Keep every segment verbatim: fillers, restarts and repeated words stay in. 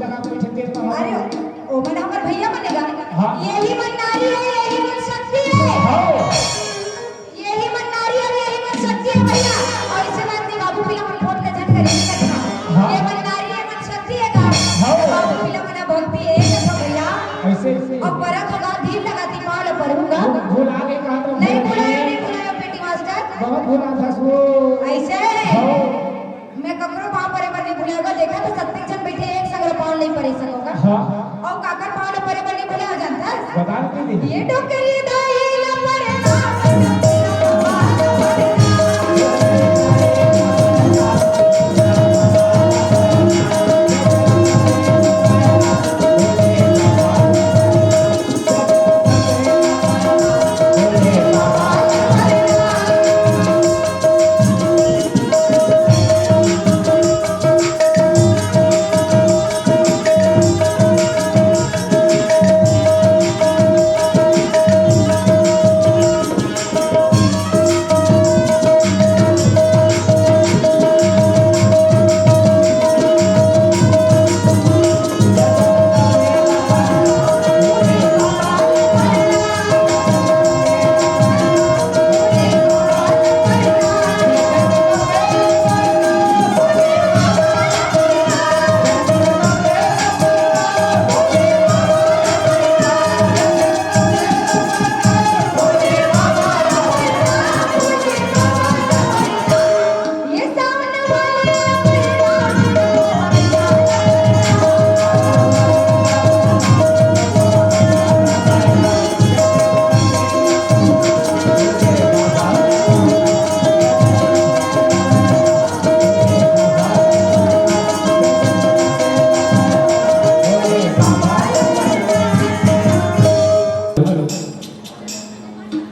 अरे, ओ मन हमर भैया मन हे गा। हाँ। यही मन नारी है, यही मन शक्ति है। हाँ। यही मन नारी है, यही मन शक्ति है भैया। अउ इसे बात नहीं, बाबू पिला मन फोन के झट करी, हाँ। ये मन नारी है, मन शक्ति है गा। हाँ। बाबू पिला मन भक्ति है, ये तो भैया। ऐसे, ऐसे। अउ परत होगा, धीर लगा दी, पाँव ला परहूँगा। भूल, भुला के कहा तो नहीं भूल भुलाया, गई। नहीं भुलाया, पेटी मास्टर। बहुत भुला था सो। ऐसे। हाँ। मैं ककरो पाँव परे बर नहीं भुलाऊँगा, देखा तो सत्ती झन बैठे, एक संग ला पाँव नहीं परे सकोगा। हाँ। अउ काकर पाँव ला परे बर नहीं भुलाऊँ जानथस? बता दे दीदी। ये डोकरी दाई ला परे ना।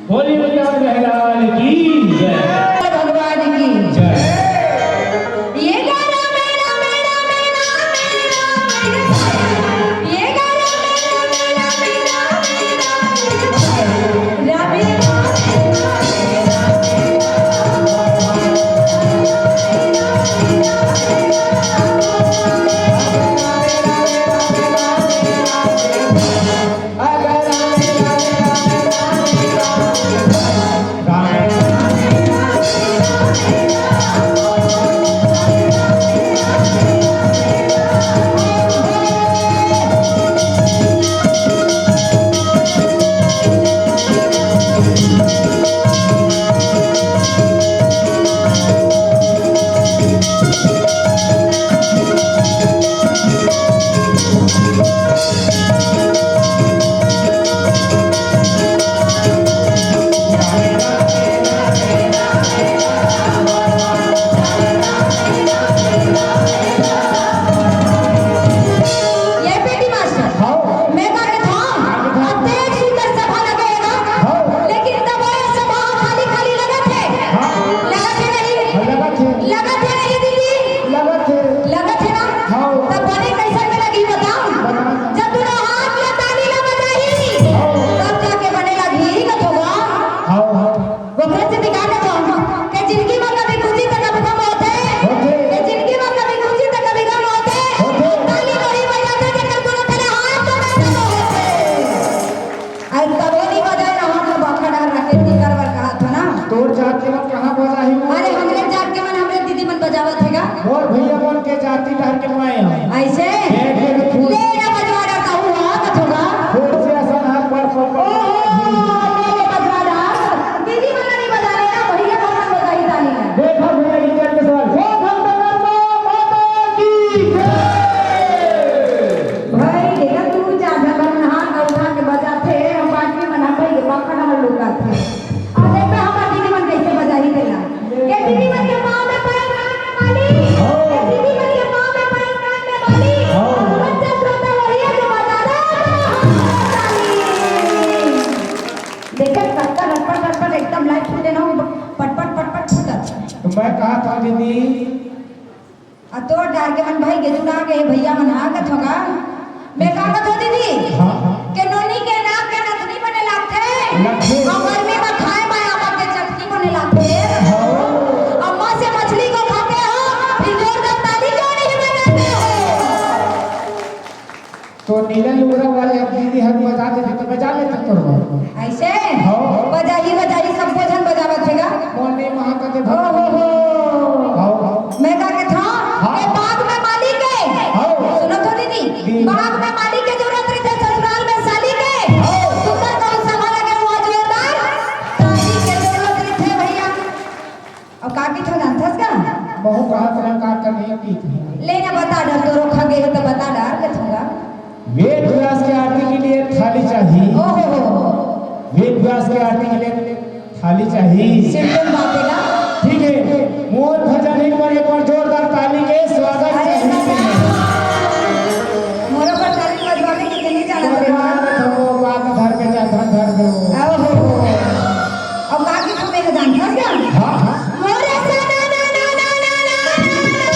बोलिए भैया महाराज की जय। भगवान की जय। ये गाना मेरा, मेरा, मेरा, मेरा, मेरा, मेरा। ये गाना मेरा, मेरा, मेरा, मेरा, मेरा, मेरा, मेरा। ये पेटी मास्टर, हाँ। मैं का कथंव, अतेक सुंदर सभा लगे हे ना, हाँ। लेकिन तब वो सभा खाली खाली लगत हे। हाँ। लगत हे नहीं? हाँ, लगत हे। लगत हे नहीं दीदी? लगत हे। लगत हे ना? हाँ। तब बने कैसन में लगही बताओ? बताओ। जब दूनों हाथ ला ताली ला बजाही, हाँ। तब जाके बने लगही कथों गा। हाँ, हाँ। ओकरे सेती का कथंव के जिनगी म कभी खुशी त कभी गम होथे। होथे। के जिनगी म कभी खुशी त कभी गम होथे। होथे। ताली वही बजाथे जेकर दूनों तरफ हाथ तो बजाना होथे। अउ तभो नइ बजाय ना हाथ ल बक्खा डार रखे, तेकर बर कहत हंव ना। तोर जात के मन कहाँ बजाही? अरे हमरे जात के मन हमरे दीदी मन बजावत हे गा। मोर भैया मन के जाति डहर के मैं हंव। अइसे? फेर, फेर, फूल। ले ना बजवा डार, तहूँ हा कथों गा। फूल से असन हाथ पर पकड़। ओहो, ले, ले बजवा डार। दीदी मन नइ बजाने ना, भैया मन बजाही ताली ना। देखा भैया की जय के साथ। ओ धन धन माता की जय। भाई, देखा तू चार झन मन हाथ उठा के बजाथे, हम बाकी मन भाई के बक्खा डार लुकाथे। अउ देखा हमर दीदी मन कइसे बजाही तेला। ये दीदी मन के पाँव में पैर कान में बाली। हाँ। ये दीदी मन के पाँव में पैर कान में बाली। हाँ। अउ बच्चा श्रोता वही है जो बजा रहा है ताली। देखे कतका रटपट रटपट एकदम लाइट फूटे ना, पटपट पटपट फूटत। तो मैं कहत हंव दीदी, अ तोर डहर के मन भाई के जुड़ा गे हे भैया मन हा कथों गा। मैं का कथंव दीदी? हाँ, हाँ। के नोनी के नाक के नथनी बने लागथे। लगथे। अउ गर्मी म खाए म आमा के चटनी बने लागथे। हाँ। अम्मा से मछली को खाते हो, फिर जोरदार ताली क्यों नहीं बजाते हो? पूरा वाले अब दीदी हर बजा देते तो बजा लेते तोर बर। ऐसे? हाँ। बजाही, बजाही, सबको झन बजावत हे गा। कौन नहीं वहाँ का देखो? ओ हो हो। हाँ। मैं का कहत हँव? हाँ। ए, बाग में माली के। हाँ। सुनत हो दीदी? दीदी। बाग में माली के जरूरत रहिथे, ससुराल में साली के। हाँ। सुंदर कहूँ सभा लगे हुआ जोरदार। ताली के जरूरत रहिथे भैया। अउ का कहिथँव जानथस का? बहुत रात रंग का करने की थी। ले ना बता डर, तोरो खा गए तो बता डर के थोड़ा। वेद व्यास के आरती के लिए थाली चाहिए। ओहो हो। वेद व्यास के आरती के लिए थाली चाहिए। सिंपल बात है ना? ठीक है, मोर भजन एक बार, एक बार जोरदार ताली के स्वागत अरे चाहिए। दादा, मोरो पर ताली बजवावे के नहीं जाना अरे पड़ेगा। मार दो, बात धर के जा, धर, धर दो। ओहो हो। अब का कहिथँव मैं जानथस का? हाँ, हाँ। मोरे सना ना ना ना ना ना ना ना ना।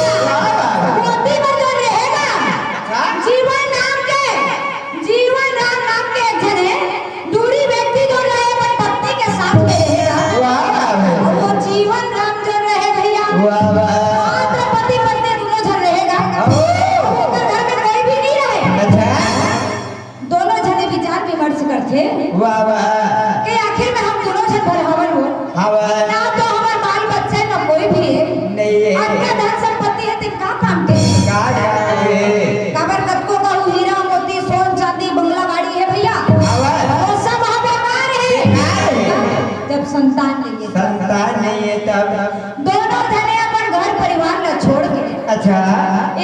मोती बर जोर रहेगा। जीवन नाम के, जीवन राम नाम के एक झने दूरी व्यक्ति जो रहे, अपन पत्नी के साथ में रहेगा। वाह, वाह, वाह। और वो जीवन राम जो रहे भैया, वाह, वाह। मात्र पति पत्नी दोनों झन रहेगा। ओह। ओकर घर में कोई भी नहीं रहे। अच्छा। दोनों झने विचार विमर्श करथे वाह, वाह। कि आखिर में हम दोनों झन भर हवन हो। हाँ, वाह। ना तो हमर बाल बच्चा है, ना कोई भी है। नहीं है। अतना धन संपत्ति है, तेन का काम के? का काम के? काबर कतको कहू हीरा, मोती, सोन, चांदी, बंगला, गाड़ी है भैया। हाँ, वाह। वो सब वहाँ बेकार है। बेकार है। जब संतान नहीं है। संतान नहीं है तब? दोनों झने अपन घर परिवार ला छोड़ के अच्छा।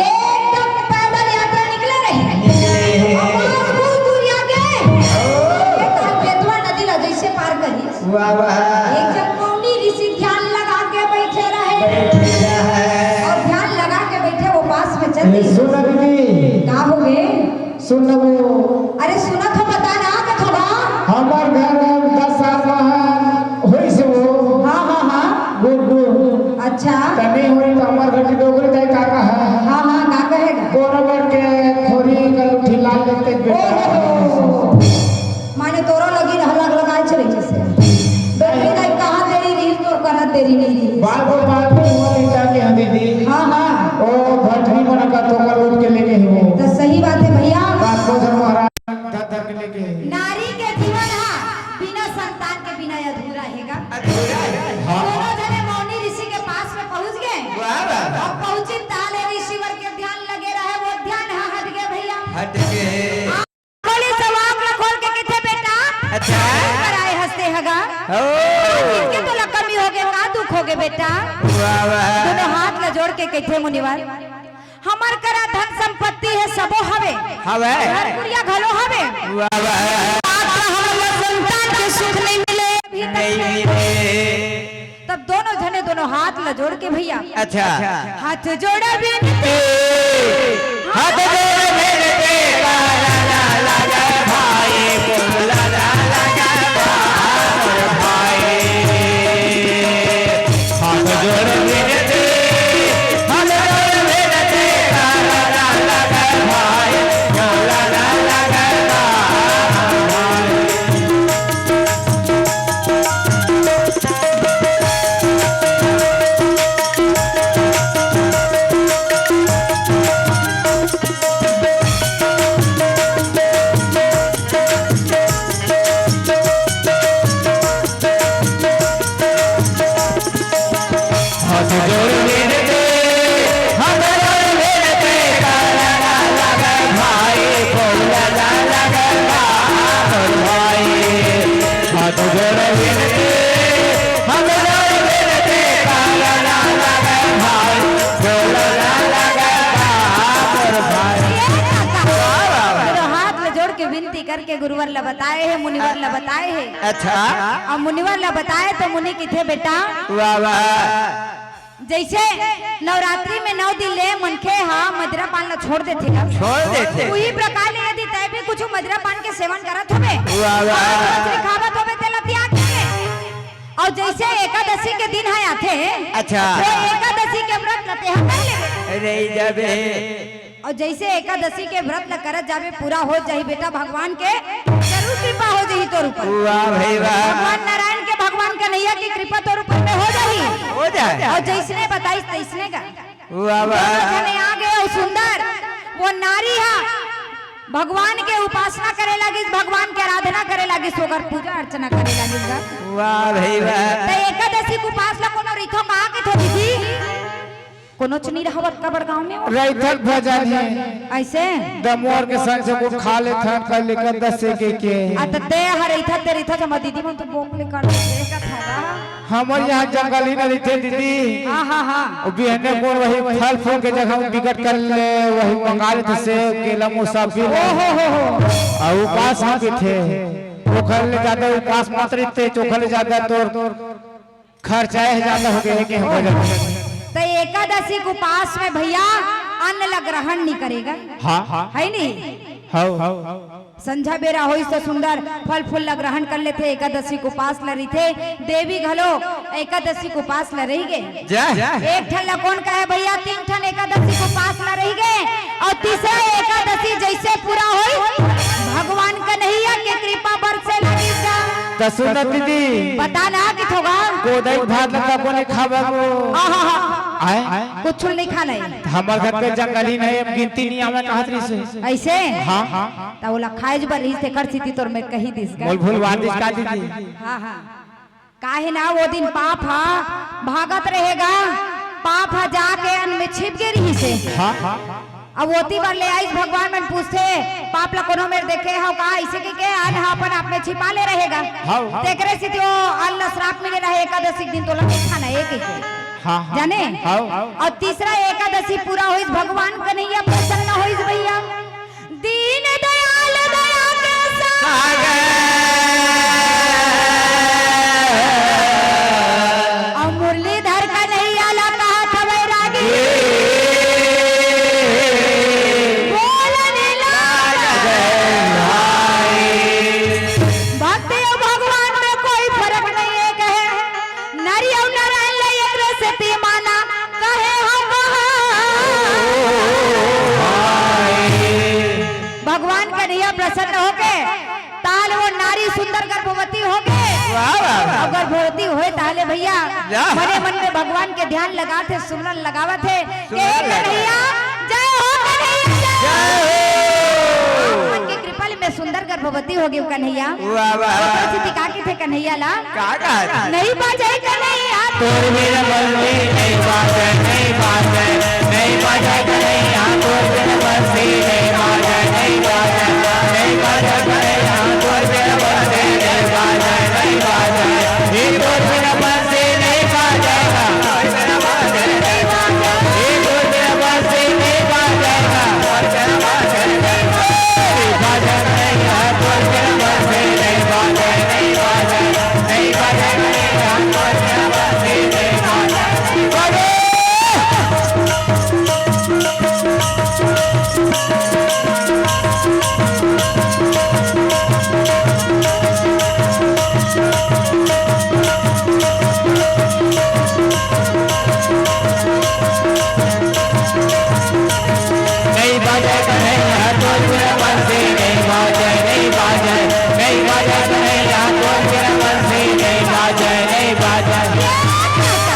एकदम पैदल यात्रा निकले रहे। निकले। और पाँच कोस दूरिया के ओ। ये ताल बेतवा नदी ला जैसे पार करी। वाह, वाह। एक जन मौनी ऋषि ध्यान लगा के बैठे रहे। बैठे रहे। और ध्यान लगा के बैठे, वो पास में चल ए, दी। सुन ना दीदी। का हो गए? सुन ना वो। अरे सुनत हो, बता ना, कथो बा। हमर घर दस साल में होइस वो। हाँ, हाँ, हाँ। गुड्डू। अच्छा। तने होई तो हमर घर की डोकरी जाए का कहा। हाँ, हाँ, का कहेगा? कोरबर के खोरी का लुठी लाल लेते बेटा। ओहो। माने तोरो लगी रहला, लगा चले जैसे। डोकरी जाए कहाँ तेरी रील, तोर करा तेरी नहीं रील। बाल को बाल को हुआ नहीं जाके हम दीदी। हाँ, हाँ। ओ भटनी मन का तोका लूट के लेके ही वो। तो सही बात है भैया। बात को जब महाराज धर धर के लेके ही। नारी के जीवन हा बिना संतान के बिना अधूरा हेगा। अधूरा है। हाँ। दोनों जने मौनी ऋषि के पास में पहुंच गए। वाह, वाह, वाह। अब पहुंची ताले ऋषिवर के ध्यान लगे रहे, वो ध्यान हा हट गए भैया। हट गए। बोले सवांग ला खोल के किथे बेटा? अच्छा। पर आए हंसते हगा। ओ। इनके तो लकमी हो गए, का दुख हो गए बेटा? वाह, वाह। दोनों हाथ ला जोड़ के कथे मुनिवर, हमर करा धन संपत्ति है, सबो हवे। हवे। घर कुरिया घलो हवे। वाह, वाह। मात्र हमर संतान के सुख नहीं मिले। अभी तक नहीं मिले। तब दोनों जने दोनों हाथ ला जोड़ के भैया। अच्छा। हाथ जोड़ा बिनती। हाथ जोड़ बिनती। विनती करके गुरुवर ला बताए हे, मुनिवर ला बताए हे। अच्छा। अउ मुनिवर ला बताए त मुनि किथे बेटा, वाह, वाह। जइसे नवरात्रि में नौ दिन ले मनखे ह मदिरा पान ला छोड़ देथे, छोड़ देथे। उही प्रकार ले यदि तैं भी कुछु मदिरा पान के सेवन करत होबे, वाह, वाह। अउ रोज खावत होबे, तेला त्याग दे। अउ जइसे एकादशी के दिन ह आथे, अच्छा। त एकादशी के व्रत ला तेहा कर लेबे। रहि जाबे। अउ जइसे एकादशी के व्रत ला करत जाबे, पूरा हो जाही बेटा, भगवान के जरूर कृपा हो जाही तोर ऊपर। वाह भाई वाह। भगवान नारायण के, भगवान कन्हैया के कृपा तोर ऊपर में हो जाही। हो जाए। अउ जइसने बताइस तइसने का। वाह वाह। दोनों जने आ गए अउ सुंदर वो नारी हा भगवान के उपासना करे लागिस, भगवान के आराधना करे लागिस, ओकर पूजा अर्चना करे लागिस गा। वाह भाई वाह। त एकादशी के उपास ला कोनो रहिथो कहा के थो दीदी? कोनोच नइ रहवत का बड़गांव में वो? रहिथन भजन हे। अइसे? दमोर के संग से कुछ खा लेथन, कल एकादशी के के। आ, त ते ह रहिथा, ते रहिथा, हमर दीदी मन तो बोक ले कर देथे, का फायदा? हमर यहाँ जंगल ही न रहिथे दीदी। हाँ, हाँ, हाँ। अउ बिहने कोन वही फल फूल के जगह में बिकट कर ले, वही मंगा लेथे सेब, केला, मुसाफिर। ओ हो हो हो। अउ उपास हम पीथे। ओखर ले ज्यादा उपास मत रहिथे, ओखर ले ज्यादा तोर खर्चा हे ज्यादा हो गए के हो जाए। त एकादशी के उपास में भैया अन्न ला ग्रहण नइ करे गा। हाँ, हाँ। है नी? हव। संझा बेरा होइस त सुंदर फल फूल ला ग्रहण कर लेथे, एकादशी के उपास ला रहिथे। देवी घलो एकादशी के उपास ला रहि गे। जय। एक ठन ला कोन कहे भैया, तीन ठन एकादशी के उपास ला रहि गे। अउ तीसरा एकादशी जइसे पूरा होइस, भगवान कन्हैया के कृपा बरसे लगिस गा। त सुन दीदी। बता ना कि थोगा। कोदई भात ला तको नइ खाबे वो। आहा हा। आय? कुछ नइ खाना हे। हमर घर के जंगल ही नहीं, अब गिनती नइ आवय कहत रहिस हे। अइसे? हाँ। त ओला खाए बर रहिस, तेकर सेती तोर में कहि दिस गा। मोला भुलवा दिस का दीदी? हाँ, हाँ। काहे ना वो दिन पाप हा भागत रहे गा, पाप हा जाके अन्न में छिप गे रहिस हे। हाँ, हाँ। अब ओती बर ले आइस, भगवान मन पूछथे, "पाप ला कोनो मेर देखे हव का?" अइसे कहिके अन्न हा अपन आप में छिपा ले रहे गा। हाँ, हाँ। तेकरे सेती वो अन्न ला श्राप मिले रहे, एकादशी के दिन तोला नइ खाना हे कहिके। हाँ, हाँ। जाने? हाँ। अउ तीसरा एकादशी पूरा होइस, भगवान कन्हैया प्रसन्न होइस भैया। दीन दयाल दया के सागर। अउ मुरलीधर कन्हैया ला कहत हवय रागी। बोल नीला। भक्ति अउ भगवान में कोई फरक नइ हे कहे। नरी अउ नारायण ला एकरे सेती माना कहे हव कहा। भगवान कन्हैया प्रसन्न होके ताल वो नारी सुंदर गर्भवती होगे। वाह, वाह, वाह। अउ गर्भवती होय ताले भैया, वाह। मने मन में भगवान के ध्यान लगाथे, सुमरन लगावत हे। सुंदर हे लगा। कन्हैया, जय हो कन्हैया, जय। जय हो। आप मन के कृपा ले मैं सुंदर गर्भवती होगे हव कन्हैया। वाह, वाह, वाह। तो का कहिथे कन्हैया ला? का कहा? नहीं बाजे कन्हैया। तोर बिन बंसी नहीं बाजे, नहीं बाजे, नहीं बाजे कन्हैया, तोर बिन बंसी नहीं बाजे, नहीं बाजे, नहीं बाजे कन्हैया, तोर बिन बंसी नहीं बाजे, नहीं बाजे, हे तोर बिन बंसी नहीं बाजे, तोर बिन बंसी नहीं बाजे, हे तोर बिन बंसी नहीं बाजे, तोर बिन बंसी नहीं बाजे, नहीं बाजे कन्हैया, तोर बिन बंसी नहीं बाजे, नहीं बाजे। नहीं बाजे कन्हैया तोर बिन बंसी, नहीं बाजे, नहीं बाजे, नहीं बाजे कन्हैया तोर बिन बंसी, नहीं बाजे, नहीं बाजे।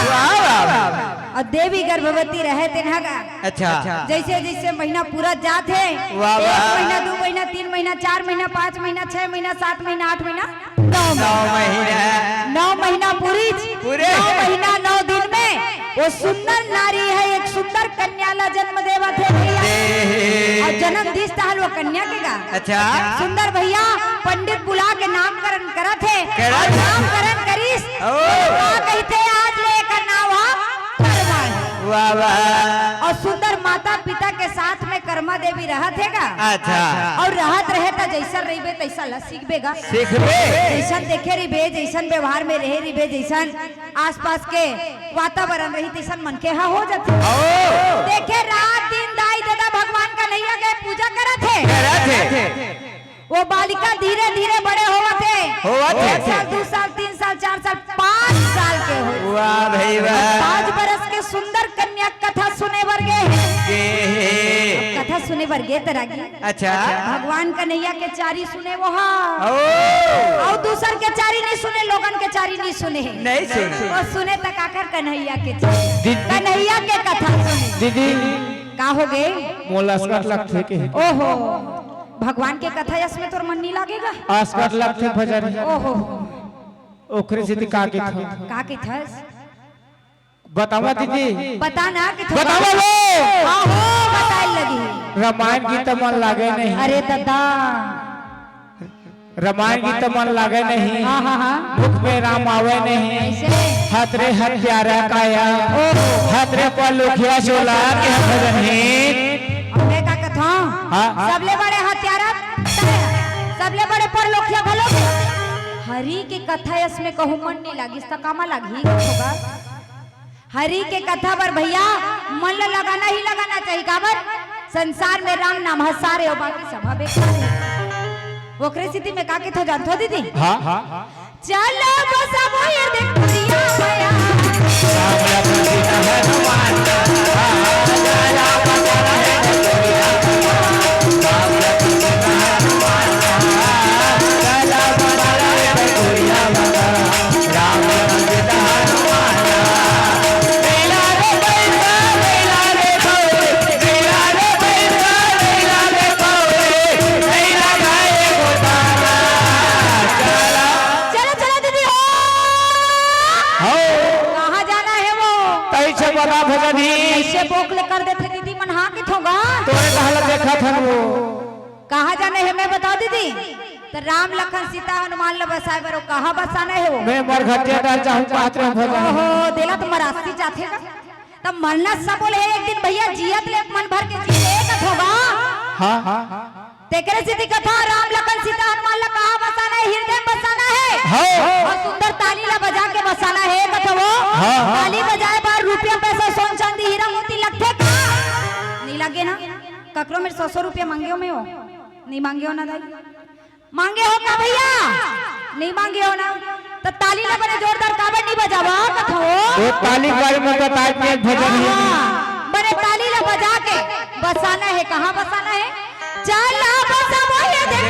वाह, वाह, वाह। अउ देवी गर्भवती रहे तेन ह गा। अच्छा। जइसे जइसे महीना पूरा जात हे, वाह, एक वाह। महीना, दू महीना, तीन महीना, चार महीना, पाँच महीना, छह महीना, सात महीना, आठ महीना, नौ नौ महीना। महीना। नौ महीना पूरी, पूरे। नौ महीना, नौ दिन में वो सुंदर नारी ह, एक सुंदर कन्या ला जन्म देवत हे भैया। दे। अउ जन्म दिस ताहल वो कन्या के गा। अच्छा। सुंदर भैया पंडित बुला के नामकरण करत हे। करत। अउ नामकरण करिस, ओ। का कहिथे आज ले एकर नाव ह करवाए। वाह, वाह। अउ सुंदर माता पिता के साथ में कर कर्मा देवी रहत हे गा। अच्छा। अउ रहत रहे त जइसन रहिबे तइसन ला सीखबे गा। सीखबे। जइसन देखे रहिबे, जइसन व्यवहार में रहे रहिबे, जइसन आसपास के वातावरण रही तइसन मनखे ह हो जाथे। ओ। देखे रात दिन दाई ददा भगवान कन्हैया के पूजा करत हे। करत हे। वो बालिका धीरे धीरे बड़े होवत हे। होवत हे। एक साल, दू साल, तीन साल, चार साल, पाँच साल के हो। वाह भाई वाह। पाँच बरस के सुंदर कन्या कथा सुने बर गे हे। गे हे। कथा सुने बर गे त रागी। अच्छा। भगवान कन्हैया के चारी सुने वो हा। ओ। अउ दूसर के चारी नहीं सुने, लोगन के चारी नहीं सुने। नहीं सुने। वो सुने त काकर कन्हैया के चारी। दीदी। कन्हैया के कथा सुने। दीदी। का हो गे? मोला असकट लगथे के। ओहो। भगवान के कथा यस में तोर मन नहीं लागे गा? असकट लगथे भजन। ओहो। ओखरे सेती का कथस? का कथस? बतावा दीदी। बता ना कि थोड़ा बतावा वो। आहो, बताए लगी। रामायण गीत मन लागे नहीं। अरे ददा। रामायण गीत मन लागे नहीं। हाँ, हाँ, हाँ। मुख में राम आवे नहीं। ऐसे? हतरे हत्यारा काया। ओहो। हतरे पर लोखिया सोला के भजन ही। अब मैं का कथा? हाँ। सबले बड़े हत्यारा, सबले बड़े परलोकिया घलो। हरि के कथा यस में कहूँ मन नहीं लागिस त कामा लागही होगा। हरि के कथा बर भैया मन ल लगाना ही लगाना चाहिए। काबर? संसार में राम नाम ह सारे अउ बाकी सब ह बेकार हे। ओकरे सेती में का कथों जानथो दीदी? हाँ। चल बसबो ये देख दुनिया माया। चलो, चलो दीदी, हो। हाँ। कहाँ जाना हे वो? तई से बना भजन ही। ऐसे बोक ले कर देथे दीदी मन, हाँ कि थोगा? तोरे कहला देखा था वो। कहाँ जाना हे मैं बताओ दीदी? त राम लखन सीता हनुमान ल बसाए बर वो कहाँ बसाना हे वो? मैं मरघटिया डाल चाहूँ पात्र भजन। ओहो, देला त मरासी जाथे का? त मरना सब बोले एक दिन भैया जियत ले मन भर के जी ले कथोगा। हाँ, हाँ। तेकरे सेती कथा राम लखन सीता हनुमान ला कहाँ बसाना हे? हृदय में बसाना हे। हाँ। अउ सुंदर ताली ला बजा के बसाना हे कथो वो। हाँ, हाँ। ताली बजाए बर रुपया पैसा सोन चांदी हीरा मोती लगथे का? नहीं लगे ना। ककरो मेर सौ सौ रुपया मांगे हो मैं हो? नहीं मांगे हो ना दाई। मांगे हो का भैया? नहीं मांगे हो ना। त ताली ला बने जोरदार काबर नहीं बजावा कथो? वो ताली बारे में बता के भजन ही। हाँ, बने ताली ला बजा के बसाना हे। कहाँ बसाना हे? चल बसबो ये देख।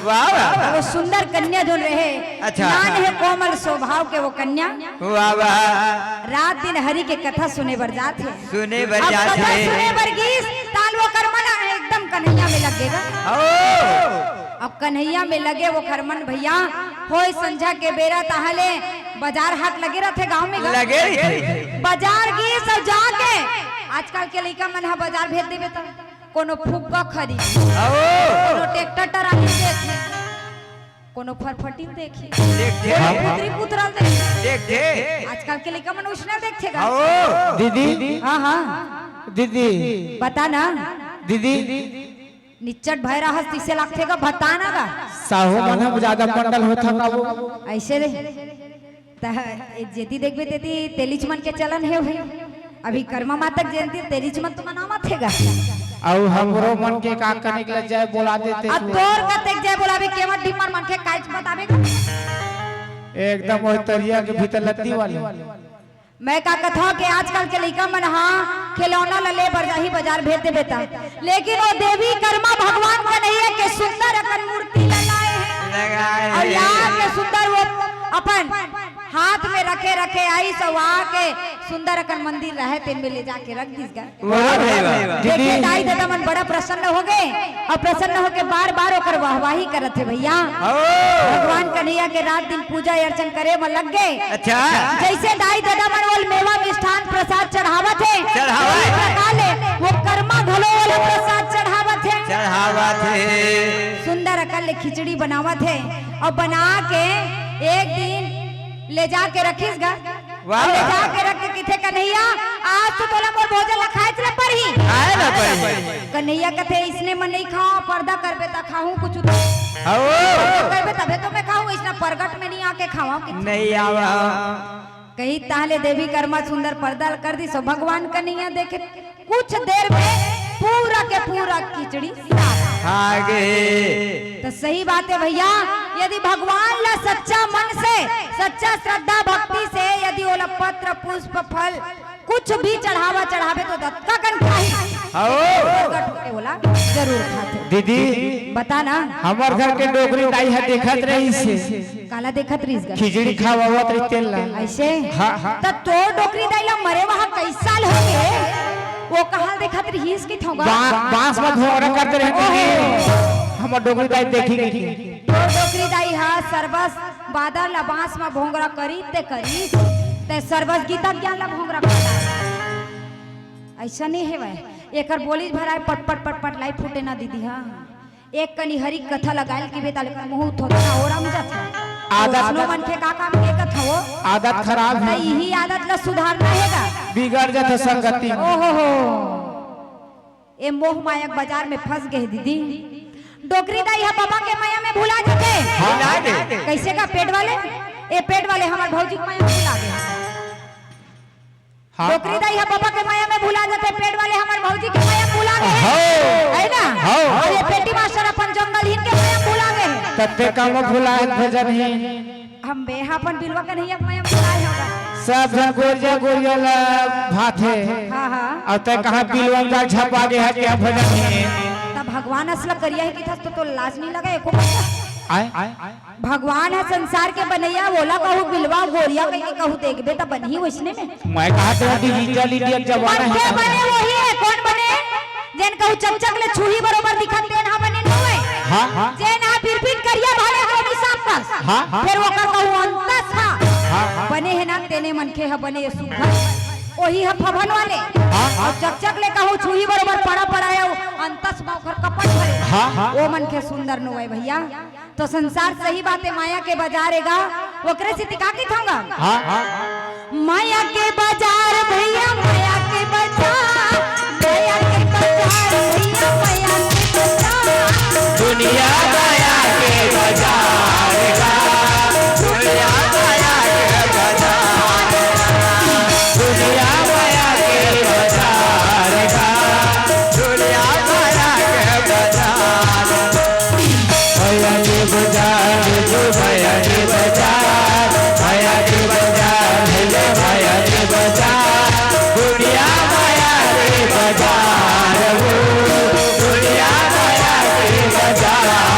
वाह, वाह, वाह। वो सुंदर कन्या जोन रहे, अच्छा, नान हाँ। हे कोमल स्वभाव के वो कन्या। वाह, वाह। रात दिन हरि के कथा सुने बर जात हे। सुने बर अब जात कथा हे। सुने बर गीस, ताल वो कर मना एकदम कन्हैया में लग गे गा। ओ। अब कन्हैया में लगे वो खरमन भैया, होय संझा के बेरा तहाले बाजार हाट लगे रथे गांव में गा। लगे रथे। बाजार गीस अउ जाके, आजकल के लइका मन ह बाजार भेज देबे त कोनो फुग्गा खरीद, ओ। कोनो ट्रैक्टर टराली देखी, कोनो फरफटी देखी, देखथे। कोनो पुतरी पुतरा देखी। देखथे। आजकल के लइका मन उसने देखथे गा। ओ। दीदी। हाँ, हाँ। दीदी। बता ना। दीदी। निच्चट भय रहस तिसे लागथे गा, बता ना गा। साहू मन ह ज्यादा मंडल होथा का वो? ऐसे रे। त ए जेती देखबे तेती तेलीच मन के चलन हे भाई। अभी कर्मा माता के जयंती तेलीच मन तो मनावत हे गा। अउ हमरो मन के का कनिक ल जय बोला देते अब तू। तोर कतेक जय बोलाबे, केवट ढिम्मर मन के काइच बताबे गा। एकदम ओह तरिया के भीतर लत्ती वाले। मैं का कथों के आजकल के लइका मन हा खिलौना ल ले बर जाही बाजार भेज देबे ता, लेकिन वो देवी कर्मा भगवान कन्हैया के सुंदर अपन हाथ में रखे रखे आइस अउ आके सुंदर अकन मंदिर रहे तेन में ले जाके रख दिस गा। वाह भाई वाह। देखे दीदी। दाई ददा मन बड़ा प्रसन्न हो गए अउ प्रसन्न होके बार बार ओकर वाहवाही करत हे भैया। ओ। भगवान कन्हैया के रात दिन पूजा अर्चन करे म लग गए। अच्छा। जैसे दाई ददा मन ओल मेवा मिष्ठान प्रसाद चढ़ावत हे, चढ़ावत। वही प्रकार ले वो कर्मा घलो ओला प्रसाद चढ़ावत हे। चढ़ावत हे। सुंदर अकन ले खिचड़ी बनावत हे अउ बना के एक दिन ले जाके रखिस गा। वाह। ले जाके रख के किथे, "कन्हैया, आज तो तोला मोर भोजन ला खाए ला परही।" खाए ला परही। कन्हैया कथे, "इसने मन नहीं खाओ, पर्दा करबे त खाहूं कुछ तो।" हव। पर्दा करबे तभे तो मैं खाहूं, इसना परगट में नहीं आके खावा किथे। नहीं आवा। कही ताहले देवी कर्मा सुंदर पर्दा कर दिस अउ भगवान कन्हैया देखे कुछ देर में पूरा के पूरा खिचड़ी साफ। आगे। तो सही बात है भैया, यदि भगवान ला सच्चा मन से, सच्चा श्रद्धा भक्ति से यदि ओला पत्र पुष्प फल कुछ भी चढ़ावा चढ़ाबे तो दतका कन खाही। हव। प्रगट होके ओला जरूर खाथे। दीदी, बता ना। हमर घर के डोकरी दाई ह देखत रहिस हे। काला देखत रहिस गा? खिचड़ी खवावत रहिस तेन ला। ऐसे? हाँ, हाँ। त तोर डोकरी दाई ला मरे वहाँ कई साल हो गए? वो कहाँ देखत रहिस कि थोगा? बा-, बांस में भोंगरा करते रहते ओहो। हैं। हमर डोकरी दाई देखी नहीं। तोर डोकरी दाई हा सरबस बादर ला बांस में भोंगरा करी ते करी। ते सरबस गीता ज्ञान ला भोंगरा करता। ऐसा नहीं है भाई। एकर बोली भराए पट पट पट पट लाई फूटे ना दीदी हा। एक कनी हरी कथा लगायल कि बेटा लेकर मुंह थोड़ा ना ओरा में जाता। आदत वइसनो मनखे का काम के कथा हो? आदत खराब है। त इही आदत ला सुधारना हेगा। बिगड़ जाथे संगति। ओहो हो। ए मोह माया के बाजार में फंस गए दीदी। डोकरी दाई हा बाबा के माया में भुला जाथे। हाँ। भुला दे। कैसे का पेट वाले? ए पेट वाले हमर भौजी के माया में भुला गए। हाँ। डोकरी दाई हा बाबा के माया में भुला जाथे, पेट वाले हमर भौजी के माया में भुला गए। हव। है ना? हव। अउ ये पेटी मास्टर अपन जंगल हिन के माया में भुला गए। तत्ते काम भुला है भजन ही। हम बेहा अपन बिलवा कन्हैया के माया में भुलाए होगा। सब झन गोरिया गोरिया ला भाथे। हाँ, हाँ। अउ ते कहाँ बिलवा का झपा गया है कि हम भजन ही। तब भगवान असला करिया है कि था तो, तो लाज नहीं लगा एको पैसा। आए? भगवान ह संसार के बनैया, ओला कहू बिलवा गोरिया कहिके कहू देखबे त बनही वइसने में। मैं कहा तो डिजिटल इंडिया के जमाना मनखे है। बने वही है, कोन बने? जेन कहू चकचक ले छुही बरोबर दिखत तेन हा बने नोवे। हाँ, हाँ। जेन हा बिरबिट करिया भले गोभी सांप कस। हाँ, हाँ। फेर ओकर कहू अंतस हा। हाँ, हाँ। बने हे ना तेने मनखे हा बने सुघर। ओही हा फभन वाले। हाँ, हाँ। अउ चकचक ले कहू छुही बरोबर पड़ा पड़ा हे, अंतस म ओकर कपट भरे। हाँ, हाँ। ओ मनखे सुंदर नोवे भैया। तो संसार सही बात है, माया के बाजार एगा, ओकरे सेती का कहिथंव गा? हाँ, हाँ। माया के बाजार भैया, माया के बाजार, माया के बाजार भैया, माया के बाजार। दुनिया माया के बाजार का, दुनिया माया के बाजार, दुनिया माया के बाजार का, दुनिया माया के बाजार। भैया के बाजार, जो भैया के बाजार, भैया के बाजार, भैया, भैया के बाजार, दुनिया माया के बाजार हो, दुनिया माया के बाजार।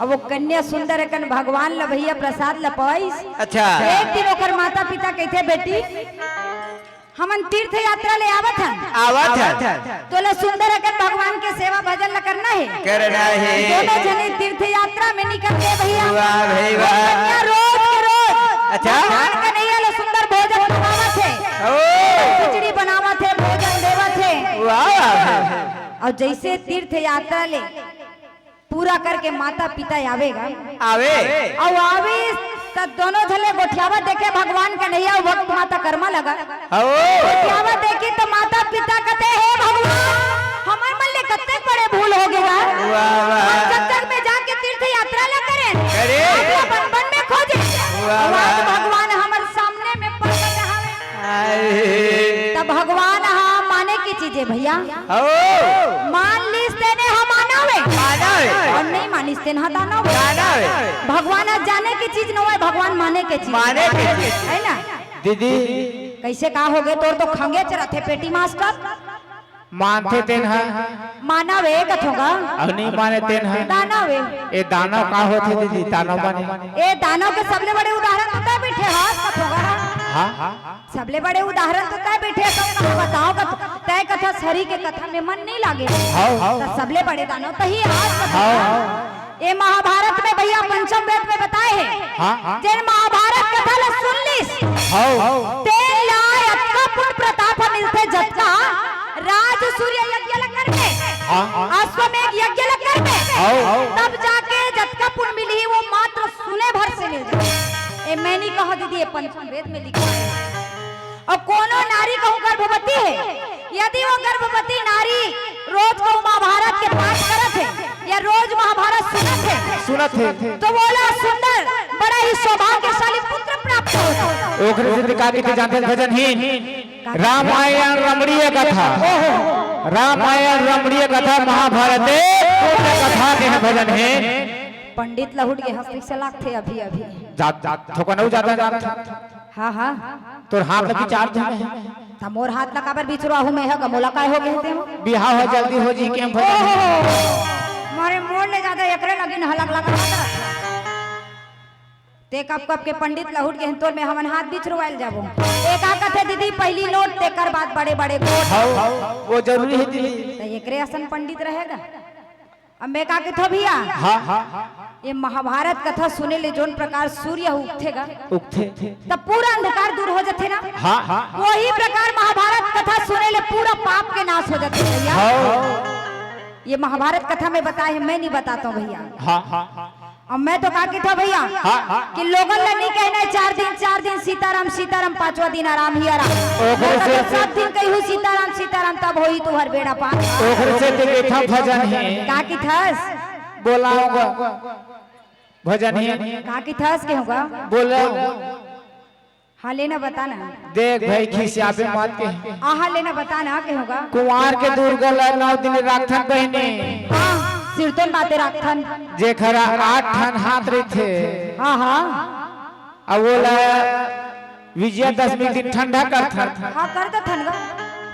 अब वो कन्या सुंदर अकन भगवान ल भैया प्रसाद ल पवाइस। अच्छा। एक दिन ओकर माता पिता कहिथे, "बेटी, हमन तीर्थ यात्रा ले आवत हन, आवत हन। तोला सुंदर अकन भगवान के सेवा भजन ल करना हे।" करना हे। दोनों झने तीर्थ यात्रा में निकल गे भैया। वाह भाई वाह। कन्या रोज के रोज अच्छा। भगवान कन्हैया ल सुंदर भोजन बनावत हे, ओ। खिचड़ी बनावत हे, भोजन देवत हे। वाह। अउ जइसे तीर्थ यात्रा ले पूरा करके माता पिता आवे गा। आवे। अउ आवे त दोनों झने गोठियावत देखे भगवान कन्हैया अउ भक्त माता करमा लगा। हो। गोठियावत देखी त माता पिता कथे, "हे भगवान, हमर मन ले कतेक बड़े भूल हो गे गा। वाह, वाह। हम जंगल में जाके तीर्थ यात्रा ला करेन। करे। आपला बन बन में खोजे। वाह, अउ आज वाह। भगवान हमर सामने में प्रकट हवे।" आए। त भगवान ह माने के चीज हे भैया। हो। मान लिस तेने ह मानव ए। मानव ए। अउ नइ मानिस तेन ह दानव ए। दानव ए। भगवान ह जाने के चीज नोहय, भगवान माने के चीज। माने के चीज। हे ना? दीदी। कइसे का हो गे? तोर तो खंगेच रथे पेटी मास्टर। मानथे तेन ह। मानव ए कथों गा। अउ नइ माने तेन ह। दानव ए। ए दानव का होथे दीदी? दानव माने? ए दानव के सबले बड़े उदाहरण तो तैं बइठे हस कथों गा। हाँ। सबले बड़े उदाहरण तो तैं बइठे हस, त बताव कथों, तैं कथस हरि के कथा में मन नइ लागे। हव। त सबले बड़े दानव तहीं हस कथों गा। हव। ए महाभारत में भैया पंचम वेद में बताए हे। हाँ, हाँ। जेन महाभारत कथा ल सुन लिस, हव। तेन ला अतका पुण्य प्रताप ह मिलथे, जतका राज सूर्य यज्ञ ल करबे, हाँ, हाँ। अश्वमेघ यज्ञ ल करबे, हव। तब जाके जतका पुण्य मिलही, वो मात्र सुने भर से मिल जाही। ए, मैं नइ कहँव दीदी, ए पंचम वेद में लिखा हे। अउ कोनो नारी कहूँ गर्भवती हे, यदि वो गर्भवती नारी रोज कहूँ महाभारत के पाठ करत हे या रोज महाभारत सुनत हे, सुनत हे। त वोला सुंदर, बड़ा ही सौभाग्यशाली पुत्र प्राप्त होथे। ओखरे सेती का कहिथे जानथस भजनहीन? रामायण रमणीय कथा, रामायण रमणीय कथा, महाभारत पुण्य कथा कहे भजनहीन। पंडित लहुट गे हस तइसे लागथे अभी अभी। जात, जात, थोकन अउ जादा जात। हाँ, हाँ। तोर हाथ ल बिचार दे। त मोर हाथ ल काबर बिचरवाहूँ मैं ह गा, मोला काय हो गे हे तेमा? बिहाव ह जल्दी हो जही, के हम भजन। ओहो, मारे मोर ले जादा एकरे लगिन हलक लगा। तें कब कब के पंडित लहुट गे हन, तोर में हमन हाथ बिचरवाय ल जाबो। ए का कथे दीदी, पहिली नोट तेकर बाद बड़े बड़े गोठ। हव, वो जरूरी हे दीदी। त एकरे असन पंडित रहे गा। अब मैं का कथों भैया? हाँ, हाँ। ए महाभारत कथा सुने ले जोन प्रकार सूर्य ह उगथे गा, उगथे। त पूरा अंधकार दूर हो जाथे ना। हाँ, हाँ। वही प्रकार महाभारत कथा सुने ले पूरा पाप के नाश हो जाथे भैया। हाँ। ए महाभारत कथा में बताए हे, मैं नइ बतात हँव भैया। हाँ, हाँ। अब मैं तो का कथों भैया हाँ, हाँ। कि लोगन ल नइ कहना हे चार दिन, चार दिन सीताराम, सीताराम, पांचवा दिन आराम ही आराम। ओकरे मैं तो से सात दिन कहिहूँ सीताराम, सीताराम, तब होही तुँहर बेड़ा पार। ओकरे सेती कथों भजनहीन। का कथस? बोलाव गा। भजनहीन। का कथस कहेंव गा? बोलाव। हाँ, ले ना बता ना। देख भाई, खिसियाबे मत के। आ, हाँ, ले ना बता ना कहेंव गा। कुंवार के दुर्गा ल नौ दिन राखथन बहिनी। हाँ, सिरतोन बाते राखथन। जेखर आठ ठन हाथ रहिथे। हाँ, हाँ। अउ वोला विजयादशमी दिन ठंडा करथन। हाँ, कर देथन गा।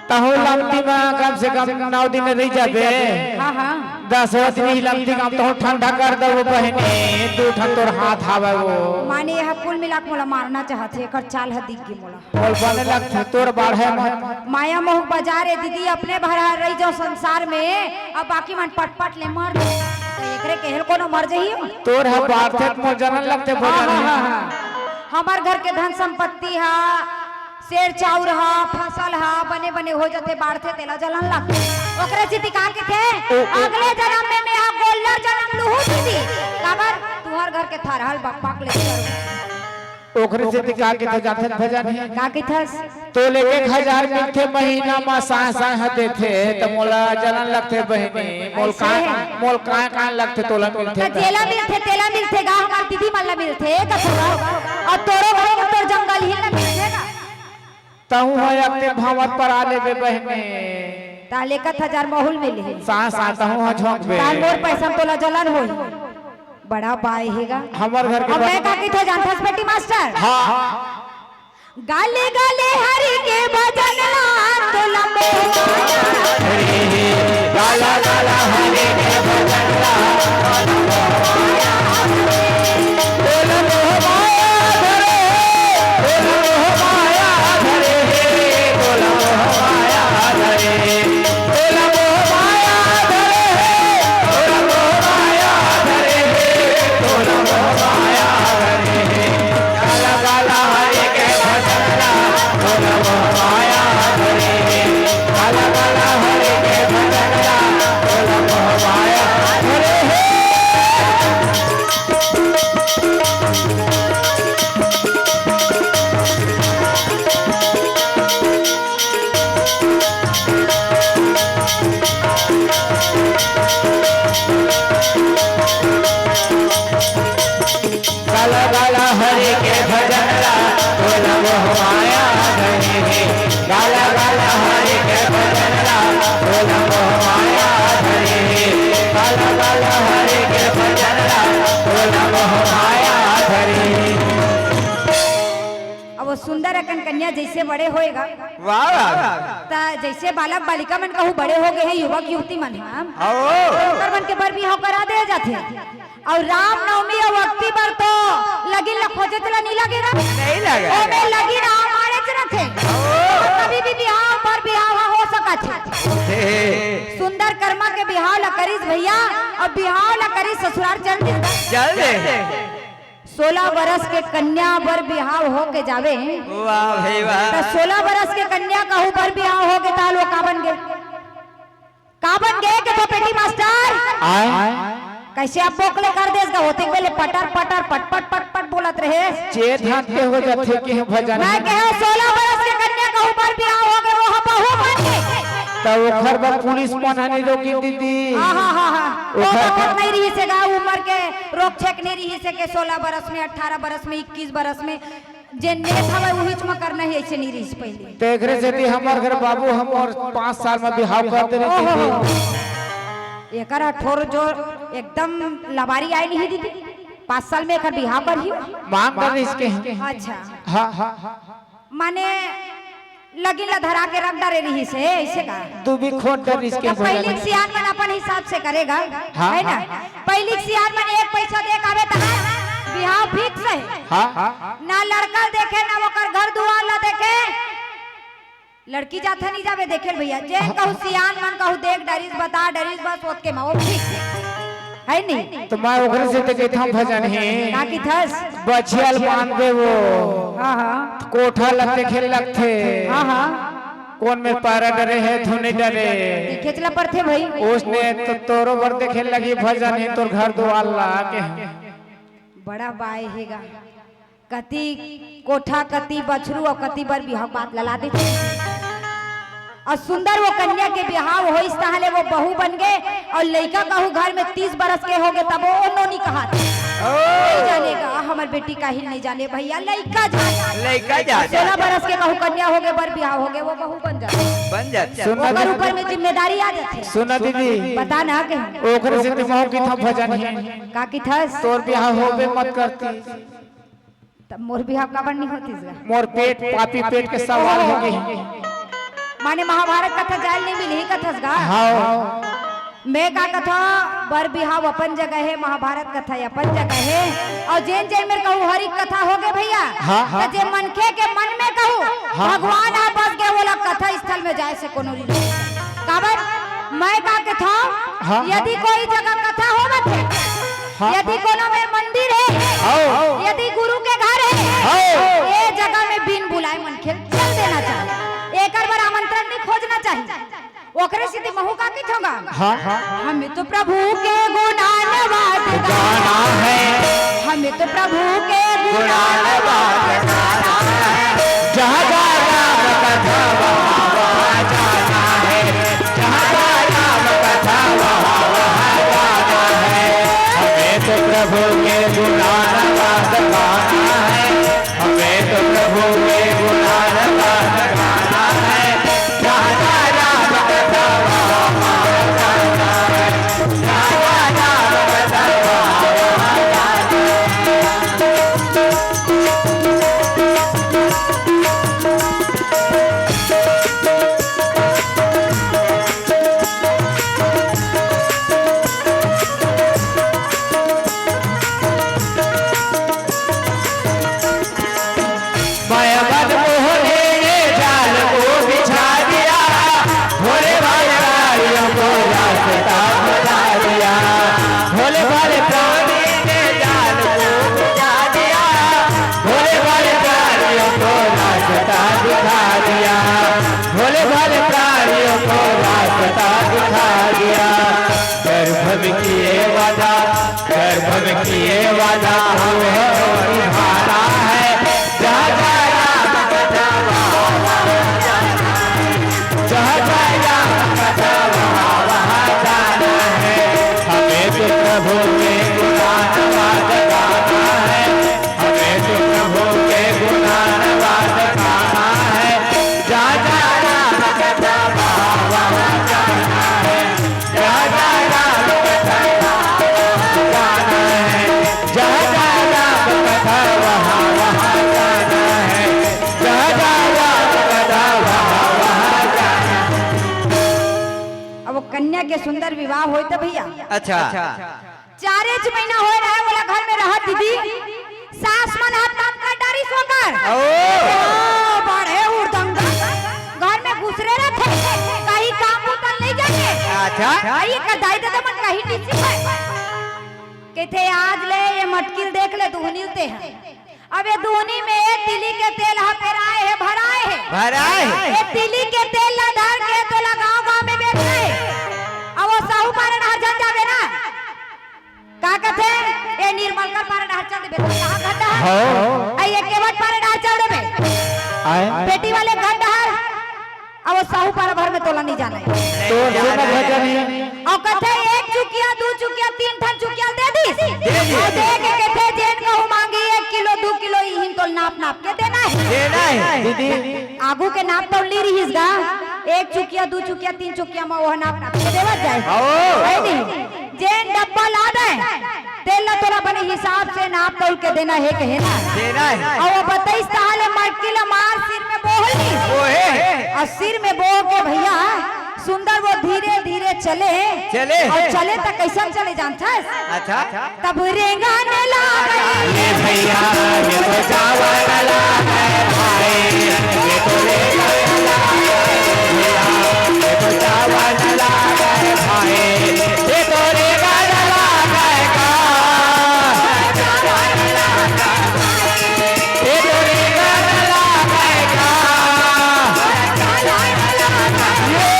तहूँ लमती म कम से कम नौ दिन रहि जाबे। हाँ, हाँ। दसवाँ दिन ही लमती म तहूँ ठंडा कर देबो बहिनी, दू ठन तोर हाथ हावय वो। माने, एहा कुल मिला के मोला मारना चाहत हे, एकर चाल ह दिख गे मोला। मोल बने लगथे तोर बाढ़े म। माया मोह बाजार ए दीदी, अपने भर ह रहि जाव संसार में, अब बाकी मन पटपट ले मर जाव। त एकरे केहे ल कोनो मर जही। तोर ह बाढ़थे त मोर जलन लगथे हाँ, भोजन हाँ, में। हाँ, हाँ। हमर घर के धन संपत्ति ह, सेर चाउर ह, फसल ह, बने बने हो जथे, बाढ़थे तेला जलन लगथे। ओकरे सेती का कथे, ओ, ओ। अगले जनम में मेहा गोल्लर जनम लूहूँ दीदी। काबर? तुँहर घर के थरहा ल बप्पा के ले चलूँ। ओकरे सेती का कथे जानथस भजनहीन? का कथस? तोला एक एक हजार मिलथे महीना म, साँय साँय ह देथे, त मोला जलन लगथे बहिनी। मोल अइसे? काय, मोल काय काय लगथे तोला मिलथे त त। जेला मिलथे तेला मिलथे गा, हमर दीदी मन ला मिलथे कथों गा। अउ तोरो घर के तोर जंगलहीन ला मिलथे गा। तहूँ ह एक दिन भांवर परा लेबे बहिनी। तहले एक आध हजार महूँ ल मिलही। साँय साँय तहूँ ह झोंकबे। ताल मोर पैसा म तोला जलन होही। बड़ा बाय हे गा। हमर घर के अब मैं का कथों जानथस पेटी मास्टर? हाँ। गाले गाले हरि के भजन ला, तोला मोह माया। गाला गाला हरि के भजन ला, तोला मोह माया। हरि के भजन ला, तोला मोह माया धरे हे। गाला गाला हरि के भजन ला, तोला मोह माया धरे हे। गाला गाला हरि के भजन ला, तोला मोह माया धरे हे। अब वो सुंदर अकन कन्या जैसे बड़े होएगा, वाह, वाह। त जैसे बालक बालिका मन कहूँ बड़े हो गए हैं, युवक युवती मन, हाँ, आओ। ओकर मन के बर बिहाव करा दे जाथे। अउ रामनवमी अउ अक्ति बर तो लगिन ल खोजे तेला नइ लगे ना। नइ लगे। ओमे लगिन आमाड़ेच रथे। ओ। कभी भी बिहाव बर बिहाव ह हो सकत हे। हे, हे। सुंदर कर्मा के बिहाव ल करिस भैया, अउ बिहाव ल करिस ससुरार चल दिस। चल दे। सोलह बरस के कन्या बर बिहाव हो के जावे। वाह भाई वाह। त सोलह बरस के कन्या कहूँ बर बिहाव हो के ताल वो का बन गे? का बन गे के तो पेटी मास्टर? आय। कैसे आप बोकले कर देस गा? होते बेले पटर पटर पट पट पट पट बोलत रहे। चेत हाथ के हो जाथे के भजन। मैं कहे सोलह बरस के कन्या कहूँ बर बिहाव हो गे, वो ह बहू बन गे। त ओखर बर पुलिस मन ह नइ रोकिन दीदी। हाँ, हाँ, हाँ, हाँ। वो ओखर तो नइ रहिस हे गा, उमर के रोक छेक नइ रहिस हे के सोलह बरस में, अठारह बरस में, इक्कीस बरस में, जे नेत हवय उहीच म करना हे, अइसे नइ रहिस पहिले। त एकरे सेती हमर घर बाबू ह मोर पाँच साल म बिहाव कर दे रहिस ओहो। हे। एकर ह ठोर जोर एकदम लबारी आय नहीं दीदी, पाँच साल में एकर बिहाव करही। मांग कर रिहिस के। अच्छा। हाँ, हाँ, हाँ। माने लगिन ला धरा के रख डरे रहिस हे, अइसे का? तू भी खोट डरिस के त पहिली भजन। सियान मन अपन हिसाब से करे गा, हाँ, है ना? हाँ। पहिली सियान मन एक पैसा दे के आवे तहार बिहाव fix हे। हाँ, हाँ। ना लड़का ल देखे, ना ओकर घर दुआर ला देखे। लड़की जाथे नइ जावे देखे ल भैया, जे कहूँ सियान मन कहूँ देख डरिस, बता डरिस, बस ओतके म वो fix हे। है नी? त मैं ओकरे सेती कहिथंव भजन हे। का किथस? बछिया ल बांध दे वो। हाँ, हाँ। कोठा ल देखे लगथे। हाँ, हाँ। कोन मेर पैरा डरे हे, धुन नइ डरे। देखेच ला परथे भाई। ओसने तो तोरो बर देखे लगही भजन हे, तोर घर दुआर ला के। बड़ा बाय हे गा। कति कोठा, कति बछरू अउ कति बर बिहाव बात लला देथे। अउ सुंदर वो कन्या के बिहाव होइस, तहां ले वो बहू बन गे, अउ लइका कहूं घर में तीस बरस के हो गे, तब वो नोनी कहात। ओ। नइ जाने गा, हमर बेटी काहिल नइ जाने भैया, लइका जाने। लइका जाने। सोलह बरस के कहूं कन्या हो गे, बर बिहाव हो गे, वो बहू बन जाथे। बन जाथे। सुन ना ओकर दीदी। ऊपर में जिम्मेदारी आ जाथे। सुन ना दीदी। बता ना के। ओकरे सेती महूं किथंव भजन हे। का किथस? तोर बिहाव होबे मत करती। तब मोर बिहाव काबर नहीं होतिस गा? मोर पेट, पापी पेट के सवाल हो गे। माने महाभारत कथा जाय ल नहीं मिलही कथस गा? हाँ। मैं का कथंव, बर बिहाव अपन जगह हे, महाभारत कथा अपन जगह हे, अउ जेन जेन मेर कहूं हरि कथा हो गे भैया, हाँ, हाँ। त जे मनखे के मन में कहूं, हाँ। भगवान आ बस गे, वोला कथा स्थल में जाय से कोनो री काबर मैं का कथंव, हाँ, हाँ। यदि कोई जगह कथा होवत हे, हाँ, यदि हाँ। कोनो में मंदिर हे, हाँ। यदि गुरु के घर हे, हाँ। ये जगह में बिन बुलाए मनखे ल चल देना चाहिए, एकर बर आमंत्रण नहीं खोजना चाहिए। ओकरे सेती महूं का कथंव गा? हाँ, हाँ। हमें तो प्रभु के गुणानुवाद गाना है। हमें तो प्रभु के गुणानुवाद गाना है। जहाँ जहाँ राम कथा वहाँ वहाँ जाना है। जहाँ जहाँ राम कथा वहाँ वहाँ जाना है। हमें तो प्रभु के गुणानुवाद गाना है। हमें तो प्रभु के गुणानुवाद गाना है। जहाँ जहाँ राम कथा वहाँ वहाँ जाना है। जहाँ जहाँ राम कथा वहाँ वहाँ जाना है। माया मन मोह ले ये जाल को बिछा दिया, भोले भाले प्राणियों को रास्ता बता दिया। भोले भाले प्राणी ने जाल को बिछा दिया, भोले भाले प्राणियों को रास्ता दिखा दिया, भोले भाले प्राणियों को रास्ता दिखा दिया। गर्भ में किए वादा, गर्भ में किए वादा हम निभाना है। जहाँ जहाँ राम कथा वहाँ वहाँ जाना है। जहाँ जहाँ राम कथा वहाँ वहाँ जाना है। हमें तो प्रभु के गुणानुवाद गाना है। हमें तो के सुंदर विवाह होय त भैया। अच्छा। चारेच महीना होय रहे, ओला घर में रहत दीदी, सास मन हाथ काम कर डारिस ओकर। ओ। ओ, बड़े उर्दंगा। घर में घुसरे रथे, कहीं काम बूता नहीं जाने। अच्छा। आई कर दाई ददा मन कहीं नहीं सीखे। कहथे, "आज ले ये मटकिल देख ले, दुहनिल ते ह।" अब ये दुहनी में तिली के तेल ह पेराए हे, भराए हे। भराए हे। ये तिली के तेल ला धर के तोला गांव-गांव में बेचना हे। अब वो साहू पारा डहर झन जाबे ना। का कथे? ये निर्मलकर पारा डहर चल देबे। कहाँ घर डहर? हाँ। आ ये केवट पारा डहर चल देबे। आए। पेटी वाले घर डहर। अब वो साहू पारा भर में तोला नहीं जाना हे। तोर सुन भजन हे। अउ कथे, "एक चुकिया, दू चुकिया, तीन ठन चुकिया दे दिस।" दे दिस। अउ दे के कथे, "जेन कहूँ मांगी एक किलो, दू किलो, इहिन तोल नाप नाप के देना हे।" देना हे। दीदी। आगू के नाप तोल ली रहिस गा, एक चुकिया, दू चुकिया, तीन चुकिया म वो नाप नाप के देवत जाए। आओ। हे नहीं? जेन डब्बा ला दे, तेल ला तोला बने हिसाब से नाप तोल के देना हे, कहे ना। देना हे। अउ वो बतइस, "तहां ले मटकी ला मार सिर में बोहली।" ओहे। अउ सिर में बोह के भैया सुंदर वो धीरे धीरे चले। चले। अउ चले त कइसन चले जानथस? अच्छा। तब रेंगन लागे। ये भैया, ये तो चावल लागे भाई, ये तो रेंगन लागे भैया, ये तो चावल लागे भाई, ये तो रेंगन लागे का। ये तो रेंगन लागे का। ये।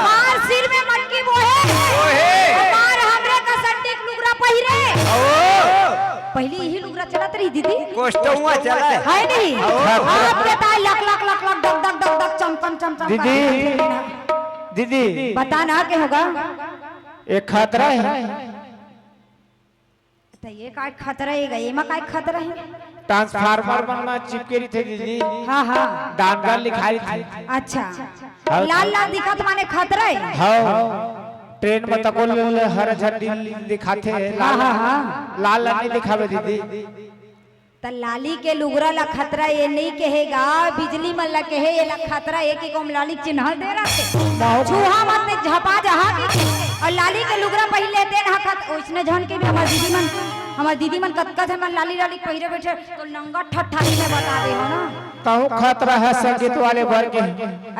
मार सिर में मटकी बोहे। ओहे। मार हमरे का संडीक लुगरा पहिरे। ओ। पहिली इही लुगरा चलत रही दीदी। कोस्टउआ चलत। हे नहीं? ओ। आपके ताई लक लक लक लक, डग डग डग डग, चम चम चम चम दीदी। करत रही। दीदी। बता ना के होगा? एक खतरा हे। त ये काय खतरा हे गा? एमा काय खतरा हे? ट्रांसफार्मर मन म चिपके रहिथे दीदी। हाँ, हाँ। दानगर लिखाय रहिथे। अच्छा। हाँ। लाल लाल दिखत माने खतरा हे? हाँ। ट्रेन म तको ल-, ल-, हरा झंडी दिखाथे, हाँ, लाल, हाँ, हाँ। लाल लाल नहीं दिखावे दीदी। त लाली के लुगरा ला खतरा ये नहीं कहे गा, बिजली मन ला कहे, ये ला खतरा हे कि कोम लाली चिन्हल दे रहिथे। बहुत। छुहा मत, नहीं झपा जहा के। अउ लाली के लुगरा पहिर लेते ना खत-, ओइसने झन के भी हमर दीदी मन, हमर दीदी मन कतका झन मन लाली लाली पहिरे बइठे, तो नंगा ठठारी में बता दे हो ना। कहूँ खतरा हे संगीत वाले बर के।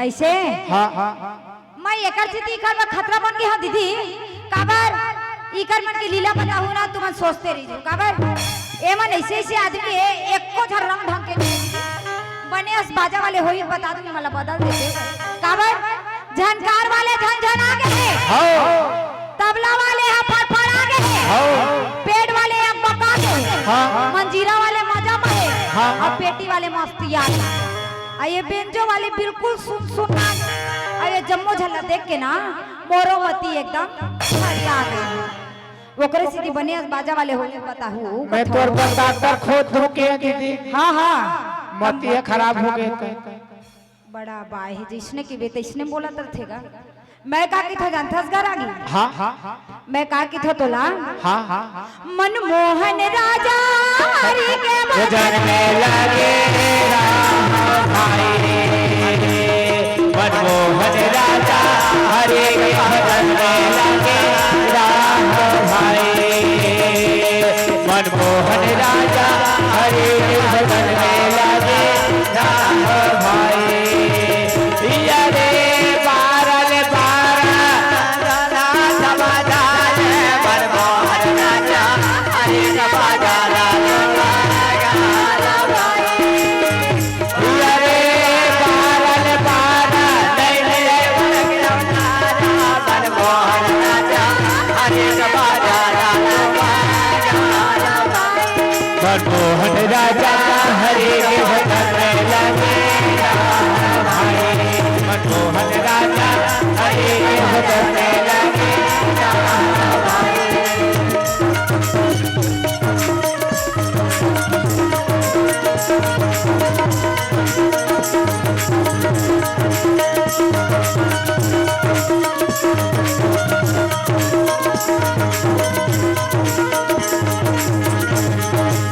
अइसे? हाँ। मैं एकर सेती एकर में खतरा बन गे हंव दीदी। काबर? इकर मन के लीला बताहूं ना, तुमन सोचते रहिजो। काबर? एमन अइसे अइसे आदमी हे, एको झन रंग ढंग के नहीं हे दीदी। बने अस बाजा वाले होही, बता दूं, मला बदल देते। काबर? झनकार वाले झनझना गे हे। हाँ। तबला वाले ह फड़फड़ा गे हे। हाँ। पेड़ वाले अकबका गे हे। हाँ। मंजीरा वाले मजा में हे। हाँ। अउ पेटी वाले मस्तिया गे हे। अउ ये बेंजो वाले बिल्कुल सुन सुन ना। अउ ये जम्मो झन ला देख के ना मोरो मती एकदम फरिया गे। ओकरे सेती बने अस बाजा वाले होही बताहूं। मैं तोर बर डॉक्टर खोज दूं के दीदी। हाँ, हाँ। मती ह खराब हो गे। बड़ा बाय हे, जइसने कहिबे तइसने बोलत रथे गा। मैं का कहिथंव जानथस गा रागी? हाँ, हाँ। मैं का कहिथंव तोला? हाँ, हाँ। मनमोहन राजा हरि के भजन में लगे राम भाई। मनमोहन राजा हरि के भजन में लगे राम भाई। मनमोहन राजा हरि के भजन में लगे राम भाई। अरे बारल बारा मनमोहन राजा हरे के भजन लगे राम भाई। मनमोहन राजा हरे के भजन लगे राम भाई।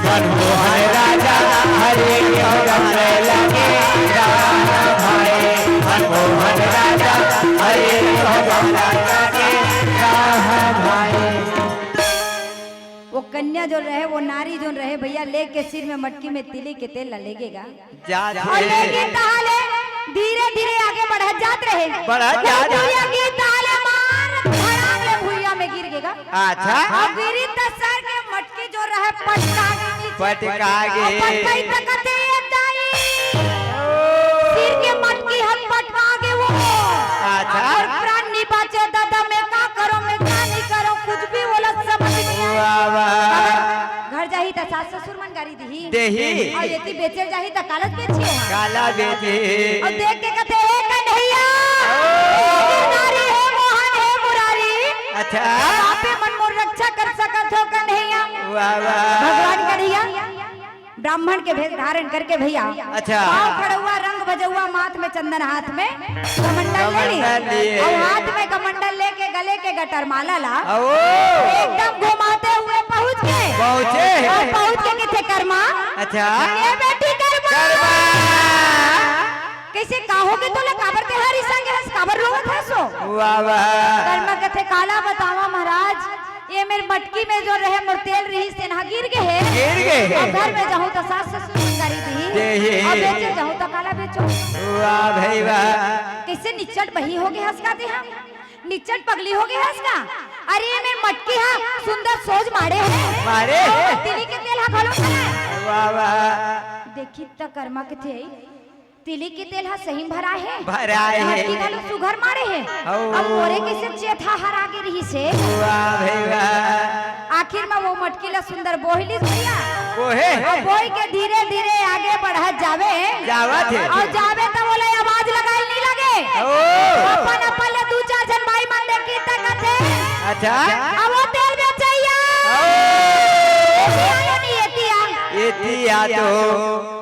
मनमोहन राजा हरे के भजन लगे राम भाई। मनमोहन राजा हरे के भजन लगे राम भाई। वो कन्या जो रहे, वो नारी जो रहे भैया, लेके सिर में मटकी में तिली के तेल ला लेगेगा। जात और हे। लेके ताले धीरे धीरे आगे बढ़त जात रहे। बढ़त और जात। भैया की ताले मार धड़ाम ले भुइया में गिर गेगा। अच्छा। और गिरी त सर के मटकी जो रहे पटका गे नीचे। पटका गे। और पटकाई त कथे ये दाई। सिर के मटकी हम पटका गे वो। अच्छा। और प्राण नहीं बाचे दादा, मैं का करो, मैं का नहीं करो, कुछ भी बोला समझ नहीं आया। वाह, वाह। घर जाही त सास ससुर मन गारी देही। देही। अउ एती बेचल जाही त कालच बेचही। काला बेचही। अउ देख के कथे, "हे कन्हैया, ओ। गिरधारी हे मोहन हे मुरारी। अच्छा। आपे मन मोर रक्षा कर सकत हो कन्हैया।" वाह, वाह। भगवान कन्हैया ब्राह्मण के भेष धारण करके भैया, अच्छा। पाँव खड़उआ, रंग भजउआ, माथ में चंदन, हाथ में कमंडल ले ली। कमंडल लिए। अउ हाथ में कमंडल लेके गले के गटर माला ला ओ। एकदम घुमाते हुए पहुंच गए। पहुंचे। अउ पहुंच के कथे, "कर्मा, अच्छा। ए बेटी कर्मा।" कर्मा। कइसे का होगे तोला, काबर तेहारी संग हस, काबर रोवत हस ओ? वाह, वाह। कर्मा कथे, "काला बतावा महाराज, ये मेर मटकी में जो रहे मोर तेल रहिस, तेन ह गिर गे हे। गिर गे हे। अब घर में जाहूं त सास ससुर मन गारी दिही। देही। अब बेचे जाहूं त काला बेचो।" वाह भाई वाह। कइसे निच्चट बही होगे हस का तेहा? निच्चट पगली होगे हस का? अरे, ये मेर मटकी ह सुंदर सोज माड़े हे। माड़े हे। अउ तिली के तेल ह घलो भराए। वाह, वाह। देखी त कर्मा कथे, तिली के तेल ह सही म भराए हे। भराए हे। मटकी घलो सुघर माड़े हे। हौ। अब मोरे कइसे चेत ह हरा गे रिहिस हे। वाह भाई वाह। आखिर म वो मटकी ल सुंदर बोहिलिस भैया। बोहे। अउ बोहि के धीरे धीरे आगे बढ़त जावे। जावत हे। अउ जावे त ओला आवाज लगाए ल नइ लगे। ओ। अपन अपन ले दू चार झन बाई मन देखी त कथे। अच्छा। अब वो तेल बेचइया। ओ। एती आ, एती आ। एती आ तो।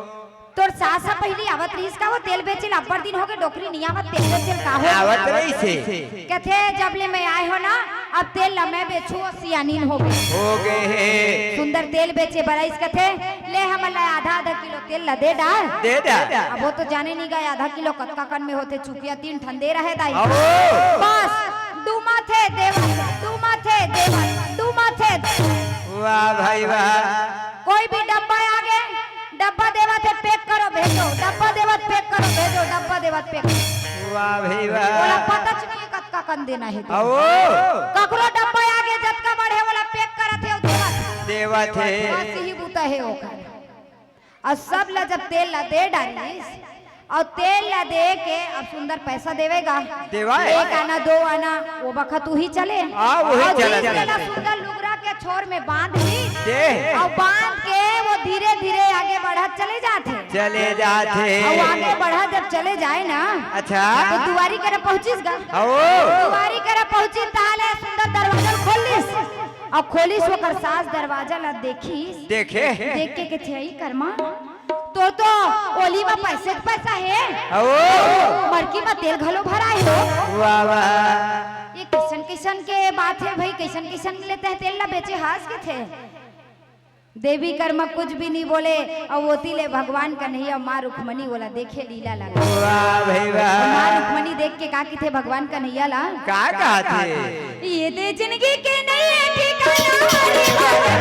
तोर सास ह पहिली आवत रिहिस का, वो तेल बेचे ल अब्बड़ दिन होगे, डोकरी नइ आवत, तेल बेचे ल का हो? आवत रहिस हे। कथे, "जब ले मैं आए हो ना, अब तेल ल मैं बेचहूं, सियानिन होगे।" होगे हे। सुंदर तेल बेचे बर आइस, कथे, "ले हमन ल आधा आधा किलो तेल ल दे डार।" दे डार। अब वो तो जाने नइ गा आधा किलो कतका कन में होथे, चुकिया तीन ठन दे रहे दाई। आओ। बस, डूमथे देवत, डूमथे देवत, डूमथे देवत। वाह भाई वाह। कोई भी डब्बा आगे, डब्बा देवत हे, pack करो, भेजो, डब्बा देवत, pack करो, भेजो, डब्बा देवत, pack करो। वाह भाई वाह। ओला पताच नइ हे कतका कन देना हे। आओ। ककरो डब्बा आगे जतका बड़े ओला pack करत हे, देवत। देवत हे। बस इही बूता हे ओकर। अउ सब ला जब तेल ला दे डारिस, अउ तेल ला दे के अब सुंदर पैसा देवेगा। देवाय। एक आना, दो आना, वो बखत उही चले। हाँ, वही अउ चलत तीसरे ला रहिथे। सुंदर लुगरा के छोर में बांध ली। दे। अउ बांध के वो धीरे-धीरे आगे बढ़त चले जाथे। चले जाथे। अउ आगे बढ़त जब चले जाए ना, अच्छा। तो दुवारी करा पहुंचिस गा। ओ। दुवारी करा पहुंचिस, ताले सुंदर दरवाजा खोल लिस। अउ खोलिस, ओकर सास दरवाजा ला देखिस। देखे। देख के कथे, "अई कर्मा, तोर तो ओली म पैसे के पैसा हे। ओ। मरकी म तेल घलो भराए हो।" वाह, वाह। ये कइसन कइसन के बात हे भई, कइसन कइसन ले तें तेल ला बेचे हस कथे। देवी कर्मा कुछ भी नइ बोले, अउ ओती ले भगवान कन्हैया माँ रुक्मणी ओला देखे लीला लगा। वाह भई वाह। माँ रुक्मणी देख के का कथे भगवान कन्हैया ला? का कहथे? ये दे जिंदगी के नइये ठिकाना हरी भजन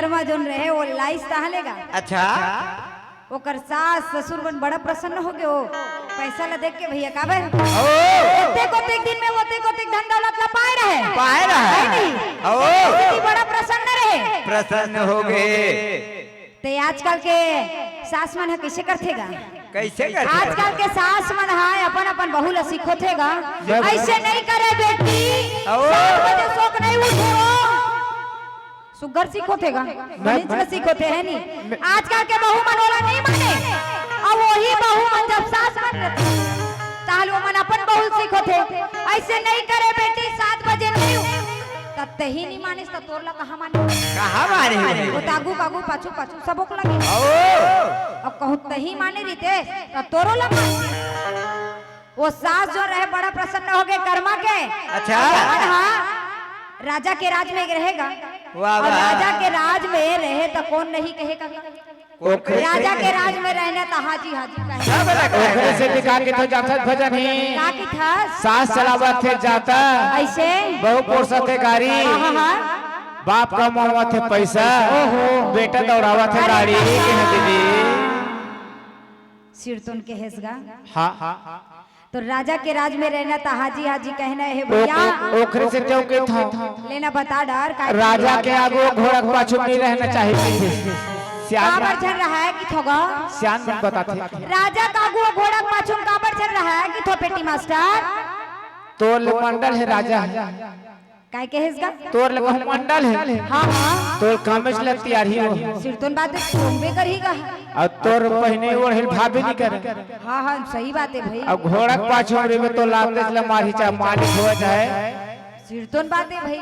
कर्मा जोन रहे, वो लाइस तहाँ लेगा। अच्छा। ओकर सास ससुर मन बड़ा प्रसन्न हो गए, वो पैसा ला देख के भैया, काबर? ओ। ओतेक ओतेक दिन में ओतेक ओतेक धन दौलत ला पाए रहे। पाए रहे। है नहीं? ओ। ऐसे भी बड़ा प्रसन्न रहे। प्रसन्न हो गए। ते आजकल के सास मन ह कइसे करथे गा? कइसे करथे? आजकल के सास मन ह अपन अपन बहू ला सिखोथे गा। मैं ऐसे नहीं करे बेटी, ओ। सात बजे सो के नहीं उठे हो। सुग्घर सिखोथे गा, बनिच ल सिखोथे, है नी? आजकल के बहू मन ओला नहीं माने, अउ वही बहू मन जब सास बन जाथे, ताहले वो मन अपन बहू ल सिखोथे, ऐसे नहीं करे बेटी, सात बजे नहीं उठ। त तही नहीं मानिस त तोर ला कहाँ माने? कहाँ माने? वो त आगू कागू पाछू पाछू सबो के लगे। ओ। अब कहूँ तही माने रहिते त तोरो ला माने। वो सास जो रहे बड़ा प्रसन्न हो गए कर्मा के। अच्छा। अउ हमन हा राजा के राज में रहेगा। वाह, अउ वाह। राजा के राज में रहे त कोन नहीं कहेगा? ओखरे राजा के राज में रहना त हाजी हाजी कहे। सब लगा है। ओखरे से दिखा के तो जाथस भजन ही। का किथस? सास चलावत हे जाता। ऐसे? बहू पोसत हे गाड़ी। हाँ, हाँ, हाँ। बाप कमावत हे पैसा। ओहो। बेटा दौड़ावत हे अरे गाड़ी। बाबा। कहे दीदी। सिरतोन के हेसगा। हाँ। तो राजा के राज में रहना त हाजी हाजी कहना है ओ-, भैया। ओ-, ओखरे से क्यों के था? लेना बता डर, का राजा के आगू घोड़ा के पाछू नहीं रहना चाहिए। सियान काबर झन रहा है कि थोगा? सियान मन बताथे। राजा के आगू घोड़ा के पाछू काबर झन रहा है कि थो पेटी मास्टर? तोर ले मंडल है राजा। काय कहेस गा? तोर ले कहूँ मंडल है। हाँ, हाँ। तोर कामेच ले तियारी हो। सिरतोन बात है, सुनबे करही गा। अउ तोर पहिने ओढ़े ल भावे नहीं करे। हाँ, हाँ, सही बात है भाई। अउ घोड़ा के पाछू में तो लागतेच ल मारही चाहे मालिक हो जाए। सिरतोन बात है भाई।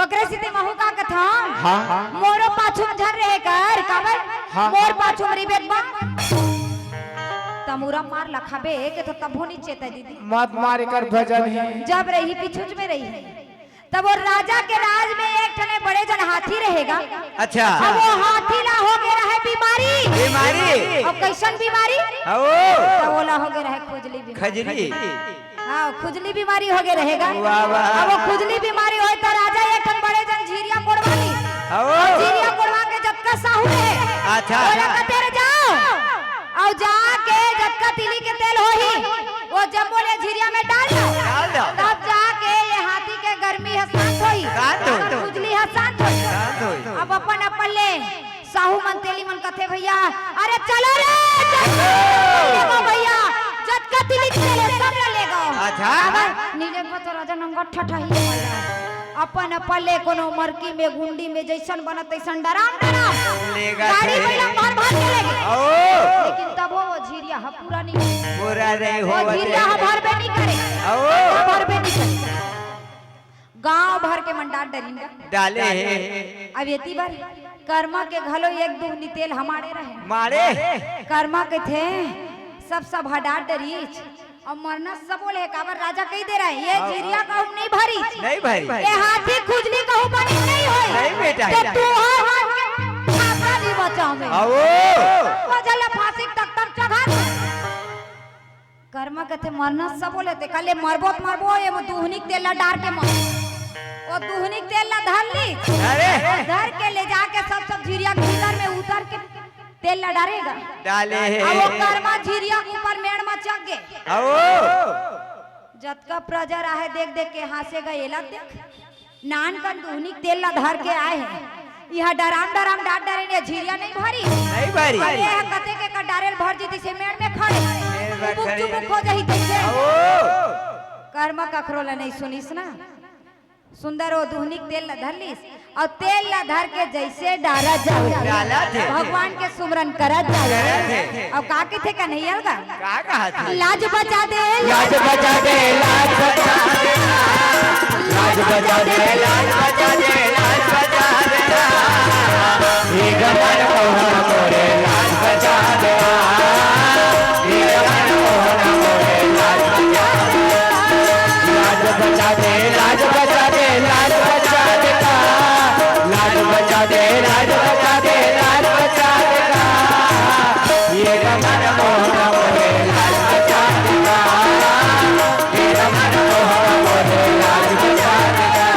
ओकरे सेती महू का कथन? हाँ, हाँ। मोरो पाछू में झन रहे कर, काबर? हाँ। मोर पाछू में रहिबे त बा। तमूरा मार लखाबे के तो तभो नहीं चेता दीदी। मत मार कर भजन ही। जब रही पीछूच में रही। तब वो राजा के राज में एक ठने बड़े जन हाथी रहेगा। अच्छा। अब वो हाथी ला हो गए रहे बीमारी। बीमारी। अब कैसन बीमारी? हाँ, ओ। तब ओला हो गए रहे खुजली बीमारी। खजरी। हाँ, खुजली बीमारी हो गए रहेगा। वाह, वाह। अब वो खुजली बीमारी होए तो राजा एक ठन बड़े जन झिरिया कोड़वा ली। हाँ, ओ। झिरिया कोड़वा के जतका साहू रहे। अच्छा, ओला अच्छा। कते रे जाओ। अउ जाके जतका तिली के तेल होही, वो जम्मो ले झिरिया में डाल दो। डाल दो। तब जाके ये हाथी के गर्मी ह शांत होही। शांत होही। खुजली ह शांत होही। शांत होही। अब अपन अपन ले साहू मन तेली मन कथे, "भैया, अरे चलो रे, जतका तिली लेगो भैया, जतका तिली के तेल हे, सब ले लेगो।" अच्छा। अब नीले को तो राजा नंगा ठठाही अपन अपन ले कोनो मरकी में, गुंडी में जैसन बनत तैसन डराम डराम लेगा गाड़ी थे। बइला भर भर के लेगे। ओ। लेकिन तबो वो झिरिया ह पूरा नहीं। पूरा नहीं वो होवत झिरिया ह है। भरबे नहीं करे। ओ। भरबे नहीं करे। गांव भर के मन डांट डरिन गा। डाले हे। अब एती बर कर्मा के घलो एक दुहनी तेल हमारे रहे। मारे। कर्मा के थे सब सब ह डांट डरीच। अउ मरना सबो ले काबर राजा कहि दे रहे, ये हाँ। झिरिया कहूँ नहीं भरी। नहीं भरी। ये हाथी खुजली कहूँ बनी नहीं होई। नहीं बेटा। तो तू हर हाथ के छाता नहीं बचावे। आओ। वजह ले फांसी तक तक चढ़ा दे। कर्मा कथे मरना सबो ले, ते काले मरबो त मरबो, ये वो दुहनी के तेल ला डार के मर। वो दुहनी के तेल ला धर ली। अरे। धर के ले जाके सब सब झिरिया के भीतर में उतर के तेल ला डारेगा। डाले हे। अब वो कर्मा झिरिया के ऊपर मेड़ में चढ़ गे। आओ। जतका प्रजा रहे देख देख के हाँसे गा, एला देख। नान कन दुहनी के तेल ला धर के आए हे। इहाँ डराम डराम डांट डरे ने झिरिया नहीं भरी। नहीं भरी। अरे ह कते के का डारेल भर जी तइसे मेड़ में खड़े। मेड़ में चुबुक खड़े। चुबुक हो जाही तइसे। आओ। कर्मा कखरो ला नहीं सुनिस ना। सुंदर वो दुहनी के तेल ला धर लिस। अउ तेल ला धर के जइसे डारत जावे, डालत हे। भगवान के सुमरन करत जावे। करत हे। अउ का कथे कन्हैया गा? का कहत हे? लाज बचा दे, लाज बचा दे, लाज बचा दे। लाज बचा दे, लाज बचा दे, लाज बचा दे। हे गमन मोहन मोरे लाज बचा दे। हे गमन मोहन मोरे लाज बचा दे। लाज बचा दे, लाज बचा दे, लाज बचा दे का। लाज बचा दे, लाज बचा दे, लाज बचा दे का। ये गमन मोहन मोरे लाज बचा दे का। ये गमन मोहन मोरे लाज बचा दे का।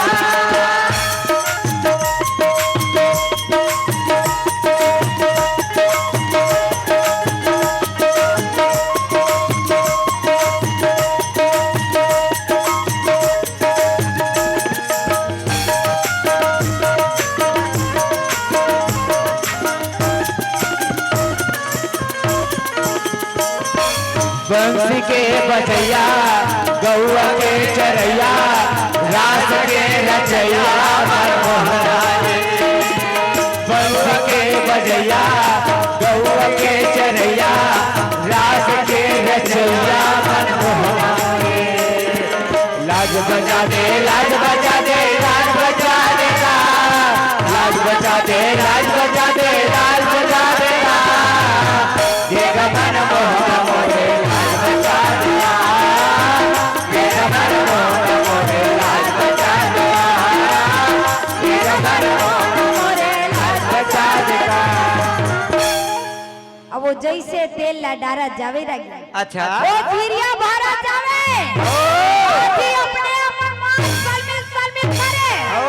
बंसी के बजैया, गौआ के चरैया, रास के रचैया, मनमोहना रे। बंसी के बजैया, गौआ के चरैया, रास के रचैया, मनमोहना रे। लाज बचा दे, लाज बचा दे, लाज बचा दे ना। लाज बचा दे, लाज बचा दे, लाज बचा दे ना। ये गगन मोहन मोरे लाज बचा दे ना। ये गगन मोहन मोरे लाज बचा दे ना। ये गगन मोहन मोरे लाज बचा दे ना। अब वो जैसे तेल ला डारा जावे रही। अच्छा। वो धीरिया भरा जावे। ओ। हाथी अपने अपन मांस सलमित सलमित करे। ओ।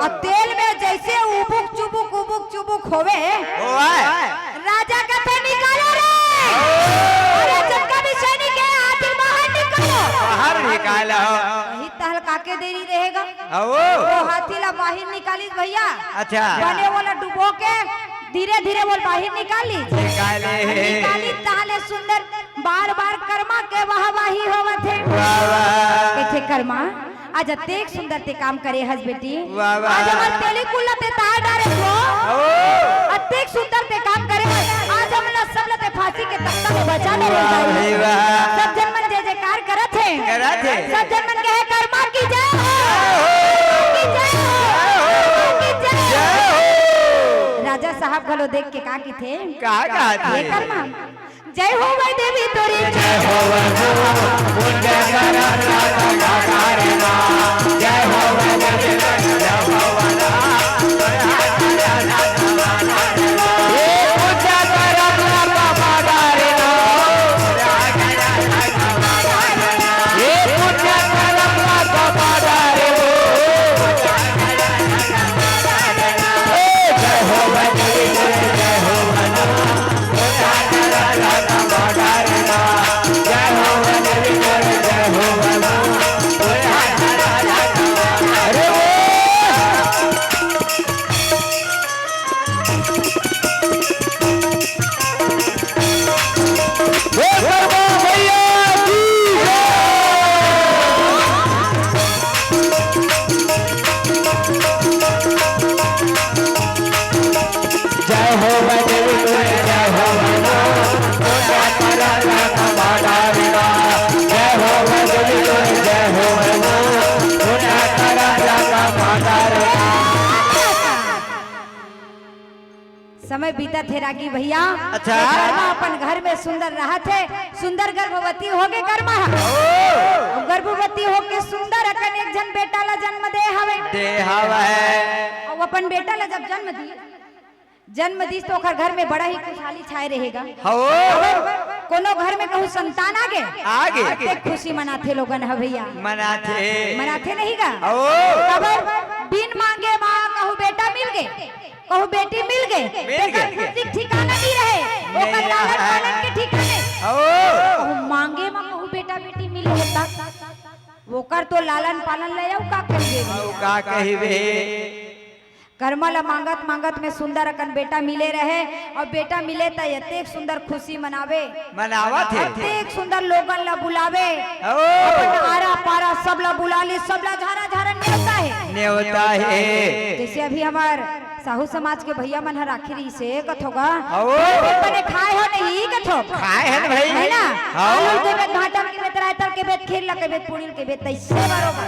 और तेल में जैसे उबुक चुबुक उबुक चुबुक होवे। ओ आए। राजा कथे निकालो रे। ओ। अरे जतका भी सैनिक है हाथी बाहर निकालो। बाहर निकालो। वही तहलका के देरी रहेगा। ओ। वो हाथी ला बाहिर निकालिस भैया। अच्छा। बने वाला डुबो के धीरे धीरे वो बाहिर निकालिस। निकाले। निकालिस तहाले सुंदर बार बार करमा के वाहवाही होवत हे। वाह, वाह। कथे करमा, आज अतेक सुंदर ते काम करे हस बेटी। वाह, वाह। आज हमर तेली कुल ला ते तार डारे हो। ओ। अतेक सुंदर ते काम करे हस। आज हमन ला सब ला ते फांसी के तख्ता में बचा ले वाह, भाई। वाह। सब जन मन जय जयकार करत हे। करत हे। सब जन मन कहे करमा की जय हो। जय हो। की जय हो। जय हो। की जय हो। जय हो। राजा साहब घलो देख के का किथे? का कहत हे? करमा, जय हो वै देवी तोरी। जय हो वै देवी, पूजा करत रात गाता रे ना। जय हो वै देवी, जय हो वै देवी। ए पूजा करत रात गाता रे ना। ए पूजा करत रात गाता रे ना। ए जय हो वै देवी, जय हो वै देवी। जय हो वै देवी तोरे, जय हो वै देवी। जय हो वै देवी तोरे, जय हो वै देवी। समय बीतत हे रागी भैया। अच्छा। करमा अपन घर में सुंदर रहत हे, सुंदर गर्भवती होगे करमा। ओ। अउ गर्भवती होके सुंदर अकन एक झन बेटा ला जन्म दे हवे। दे हवे। अउ अपन बेटा ला जब जन्म दी, जन्म दिस तो ओकर घर में बड़ा ही खुशहाली छाए रहेगा। हो। अगर कोनो घर में कहूँ संतान आगे, आगे। अतेक खुशी मनाथे लोगन ह भैया। मनाथे। मनाथे नहीं गा? हो। काबर बिन मांगे माँ कहूँ बेटा मिल गे, कहूँ बेटी मिल गे, मिल तेकर गे। खुशी के ठिकाना नहीं रहे, नहीं ओकर लालन रहा। पालन के ठिकाने। हो। कहूँ मांगे माँ कहूँ बेटा बेटी मिले होता, ओकर तो लालन पालन ले अउ का कहिबे? अउ का कहिबे? करमा ला मांगत मांगत में सुंदर अकन बेटा मिले रहे, अउ बेटा मिले त अतेक सुंदर खुशी मनावे, मनावत हे। अतेक सुंदर लोगन ला बुलावे, ओ। अपन आरा पारा सब ला बुला ली, सब ला झारा झारा नेवता हे। नेवता हे। जैसे अभी हमर साहू समाज के भैया मन ह राखी रहिसे कथो गा, ओ। बने खाए हो नहीं कथो। खाए हन भाई। है ना? हाँ। आलू के बेत, भाटा के बेत, रायता के बेत, खीर ला के बेत, पूड़ी के बेत, तैसे बरोबर।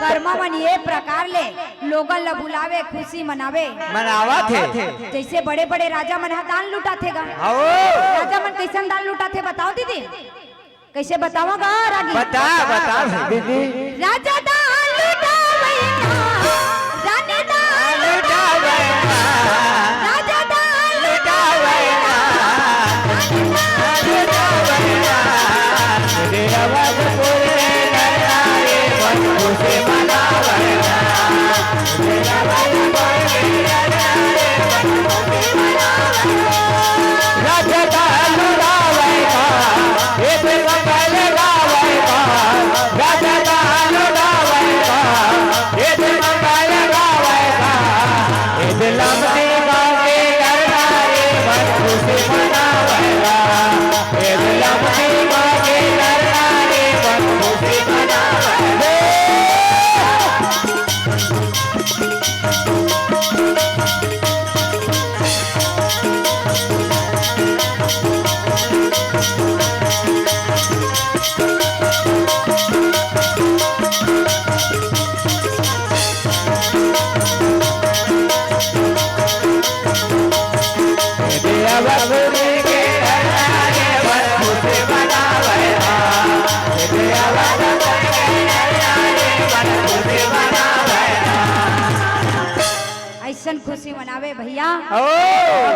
करमा मन ये प्रकार ले लोगन ला बुलावे, खुशी मनावे। मनावत हे। जैसे बड़े-बड़े राजा मन ह दान लुटाथे गा। हव। राजा मन कइसन दान लुटाथे बताओ दीदी? कइसे बतावव गा रागी? बता, बता भाई। दीदी। राजा दान लुटावे ना, रानी दान लुटावे ना, राजा दान लुटावे ना, रानी दान लुटावे ना। जइसन खुशी मनावे भइया। ओ।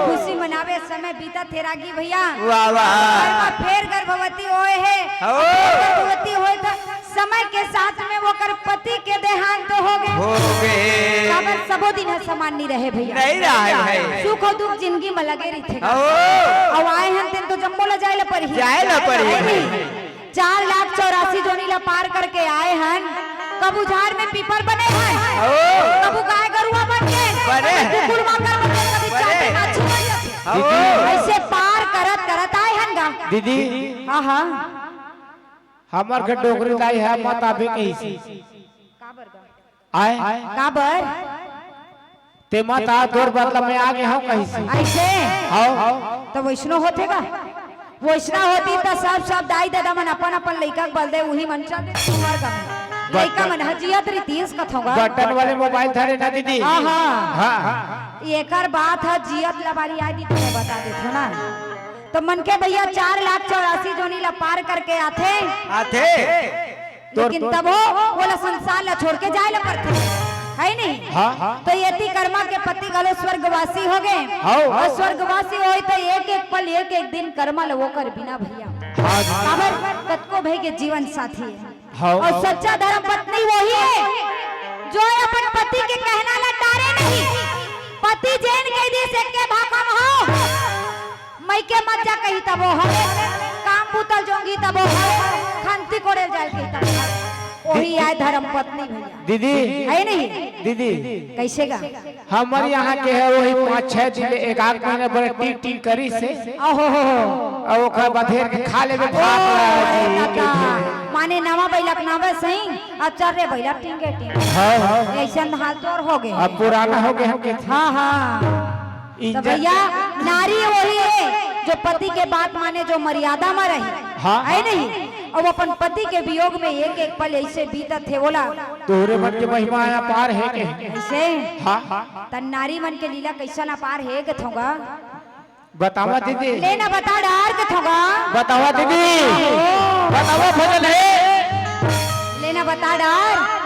खुशी मनावे समय बीतत हे रागी भइया। वाह, वाह। घर म फेर गर्भवती होए हे। ओ। गर्भवती होए त समय के साथ में ओकर पति के देहांत हो गे। हो गे। काबर सबो दिन ह समान नइ रहे भइया। नइ रहे भाई। सुख अउ दुख जिनगी म लगे रहिथे। ओ। अउ आए हन तेन तो जम्मो ल जाए ल परही। जाए ल परही। हे नहीं? चार लाख चौरासी जोनी ला पार करके आए हन। कभू झाड़ में पीपर बने हन, ओ। कभू गाय गरुआ बन के, बने। कभी कुकुर मांगर बन के, कभी बने। चांदी माछी बन जाथे। ओ। अइसे पार करत करत आए हन गा। दीदी। हाँ, हाँ। हमर घर डोकरी दाई हे, मत आबे कहिस। काबर गा? आय? काबर? ते मत आ, तोर बदला में आ गे हंव कहिस। अइसे? हव। त वइसनो होथे गा? वइसना होतिस त सब, सब दाई ददा मन अपन, अपन लइका के बल दे, उही मन चल दे, उमर गा में। लइका मन ह जियत रहितिस कथंव गा। बटन वाले मोबाइल धरे ना दीदी। हाँ, हाँ। हाँ, हाँ। एकर बात ह जियत ल बारी आय दीदी, मैं बता देथंव ना। त मनखे भइया चार लाख चौरासी जोनी ल पार करके आथे। आथे। लेकिन तभो ओला संसार ला छोड़ के जाए ला पड़थे, हे नहीं? हाँ, हाँ। त एती कर्मा के पति घलो स्वर्गवासी हो गे। हव। अउ स्वर्गवासी होही त एक एक पल, एक एक दिन कर्मा ला ओकर बिना भइया। हाँ, हाँ। काबर कतको भई के जीवन साथी हे। हव। अउ सच्चा धर्म पत्नी वही हे, जो अपन पति के कहना ला टारे नहीं। पति जेन कहि दिस एके भाखा म हव। मइके मत जा कही तभो हव, काम बूता ल जोंगही तभो हव, खंती कोड़े ल जाए कही तभो हव। ओही आय धर्म पत्नी भइया। दीदी। हे नहीं? दीदी। कइसे गा? हमर यहाँ के हे वही पाँच छह दिन ले एक आध महीना बड़े टिंग टिंग करिस हे। ओहो हो हो। अउ ओकर बाद हेर के खा लेबे ओ, भात ला अरे जी दादा। के। माने नवा बइला के नावे सही, अउ चर्रे बइला टिंगे टिंग। हाँ, हाँ। अइसन हाल तोर हो गे। अब पुराना हो गे हम के। हाँ, हाँ। त इंजन भइया, नारी वही हे, जो पति के बात माने, जो मर्यादा म रही। हाँ। हे नहीं? अउ अपन पति के वियोग में एक एक पल अइसे बीतत हे, ओला। तोहरे मन के महिमा अपार हे के। अइसे? हाँ, हाँ। त नारी मन के लीला कइसन अपार हे कथंव गा? बतावा दीदी। ले ना बता डार कथंव गा। बतावा दीदी। ओ। बतावा भजन हे। ले ना बता डार।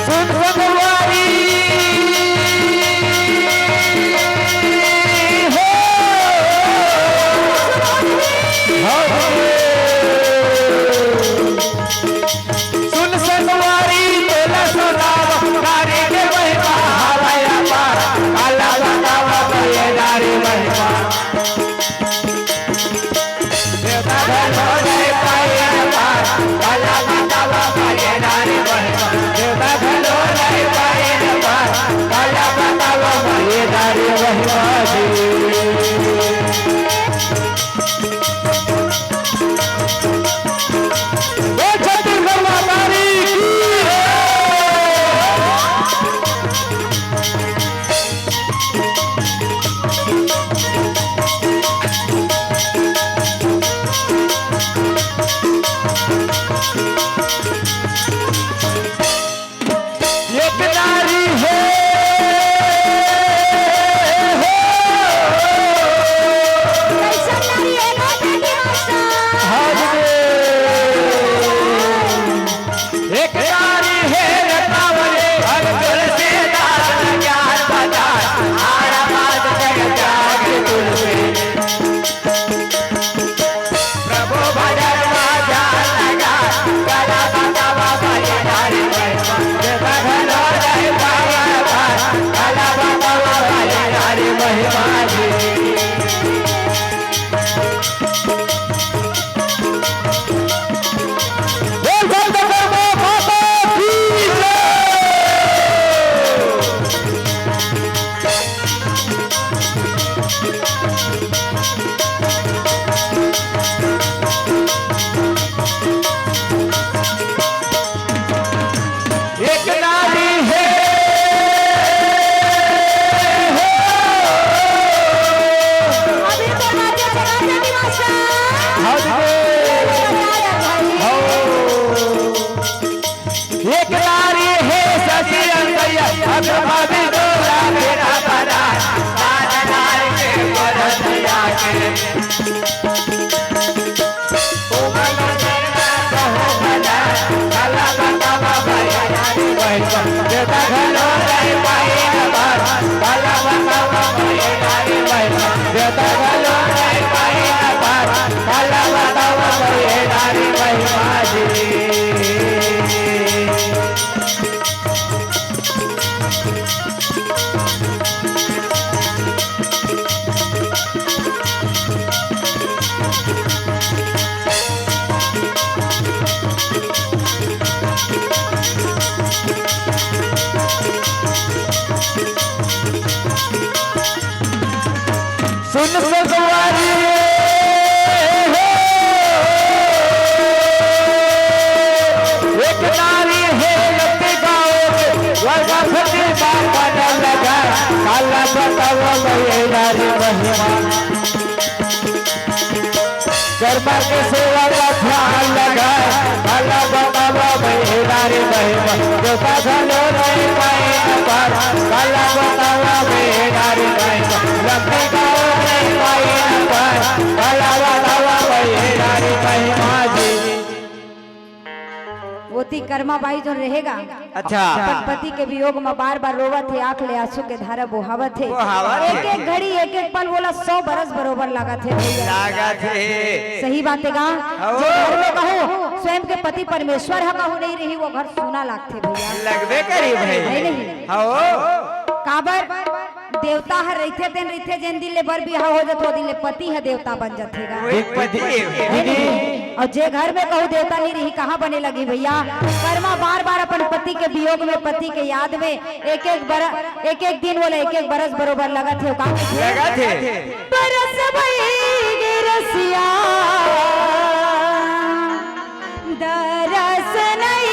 सुन संगवारी हो। सुन संगवारी तोला सुनाव, नारी के महिमा हवय अपार, काला बतावा ये नारी महिमा। देवता घलो नहीं पाए न पार, काला बतावा ये नारी महिमा। देवता घलो नहीं पाए न पार, काला बतावा ये नारी महिमा जी। बोल छत्तीसगढ़ माता की जय। एक नारी हे हो। कइसन नारी हे गा बेटी मास्टर? हाँ जी। एक नारी हे रत्नावली, हर तुलसीदास ज्ञान प्रदान, आरा बात जग त्याग तुलसी। प्रभु भजन मा ध्यान लगा, काला बतावा ये नारी महिमा। देवता घलो नहीं पाए न पार, काला बतावा ये नारी महिमा जी। बोल संत कर्मा माता की जय। एक नारी हे हो। अभी तो राजा चला दे दिमाग। हाँ जी। हाँ। हाँ। सुन सगवारी हो, एक नारी हे लत्ती गाँव के, वरना फटी बापा न लगा, काला बतावा मैं नारी महिमा। कर्मा के सेवा का ध्यान लगाए, भला बतावा महिला रे महिमा, देवता घलो नहीं पाए न पार, भला बतावा महिला रे महिमा, लंबी गाँव नहीं पाए न पार, भला बतावा महिला रे महिमा जी। ओती कर्मा बाई जोन रहेगा, अच्छा। अपन पति के वियोग म बार-बार रोवत हे, आँख ले आंसू के धारा बोहावत हे। बोहावत हे। एक-एक घड़ी, एक-एक पल वोला सौ बरस बरोबर लागत हे भैया। लागत हे। सही बात हे गा? हव। जे घर में कहूँ स्वयं के पति परमेश्वर ह कहूँ नहीं रही, वो घर सूना लागथे भैया। लगबे करी भाई। है नहीं? हव। काबर? देवता ह रहिथे तेन रहिथे, जेन दिन ले बर बिहाव हो जथे, ओ दिन ले पति ह देवता बन जथे गा। वही पति हे। है नहीं? अउ जे घर में कहूँ देवता नहीं रही, कहाँ बने लगही भैया? कर्मा बार-बार अपन पति के वियोग में, पति के याद में एक-एक बर-, एक-एक दिन वोला एक-एक बरस बरोबर लगत हे, का कथे? लगत हे। बरस भई गे रसिया, दरस नहीं।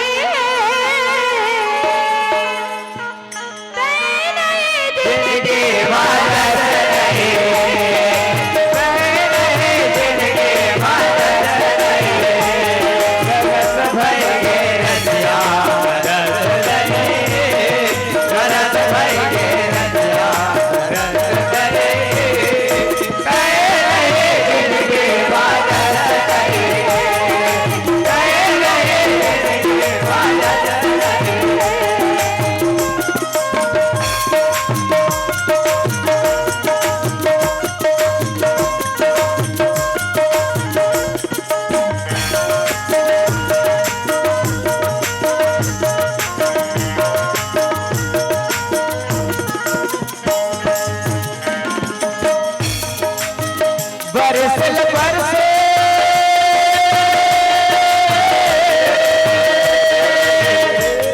बरसल बरसे,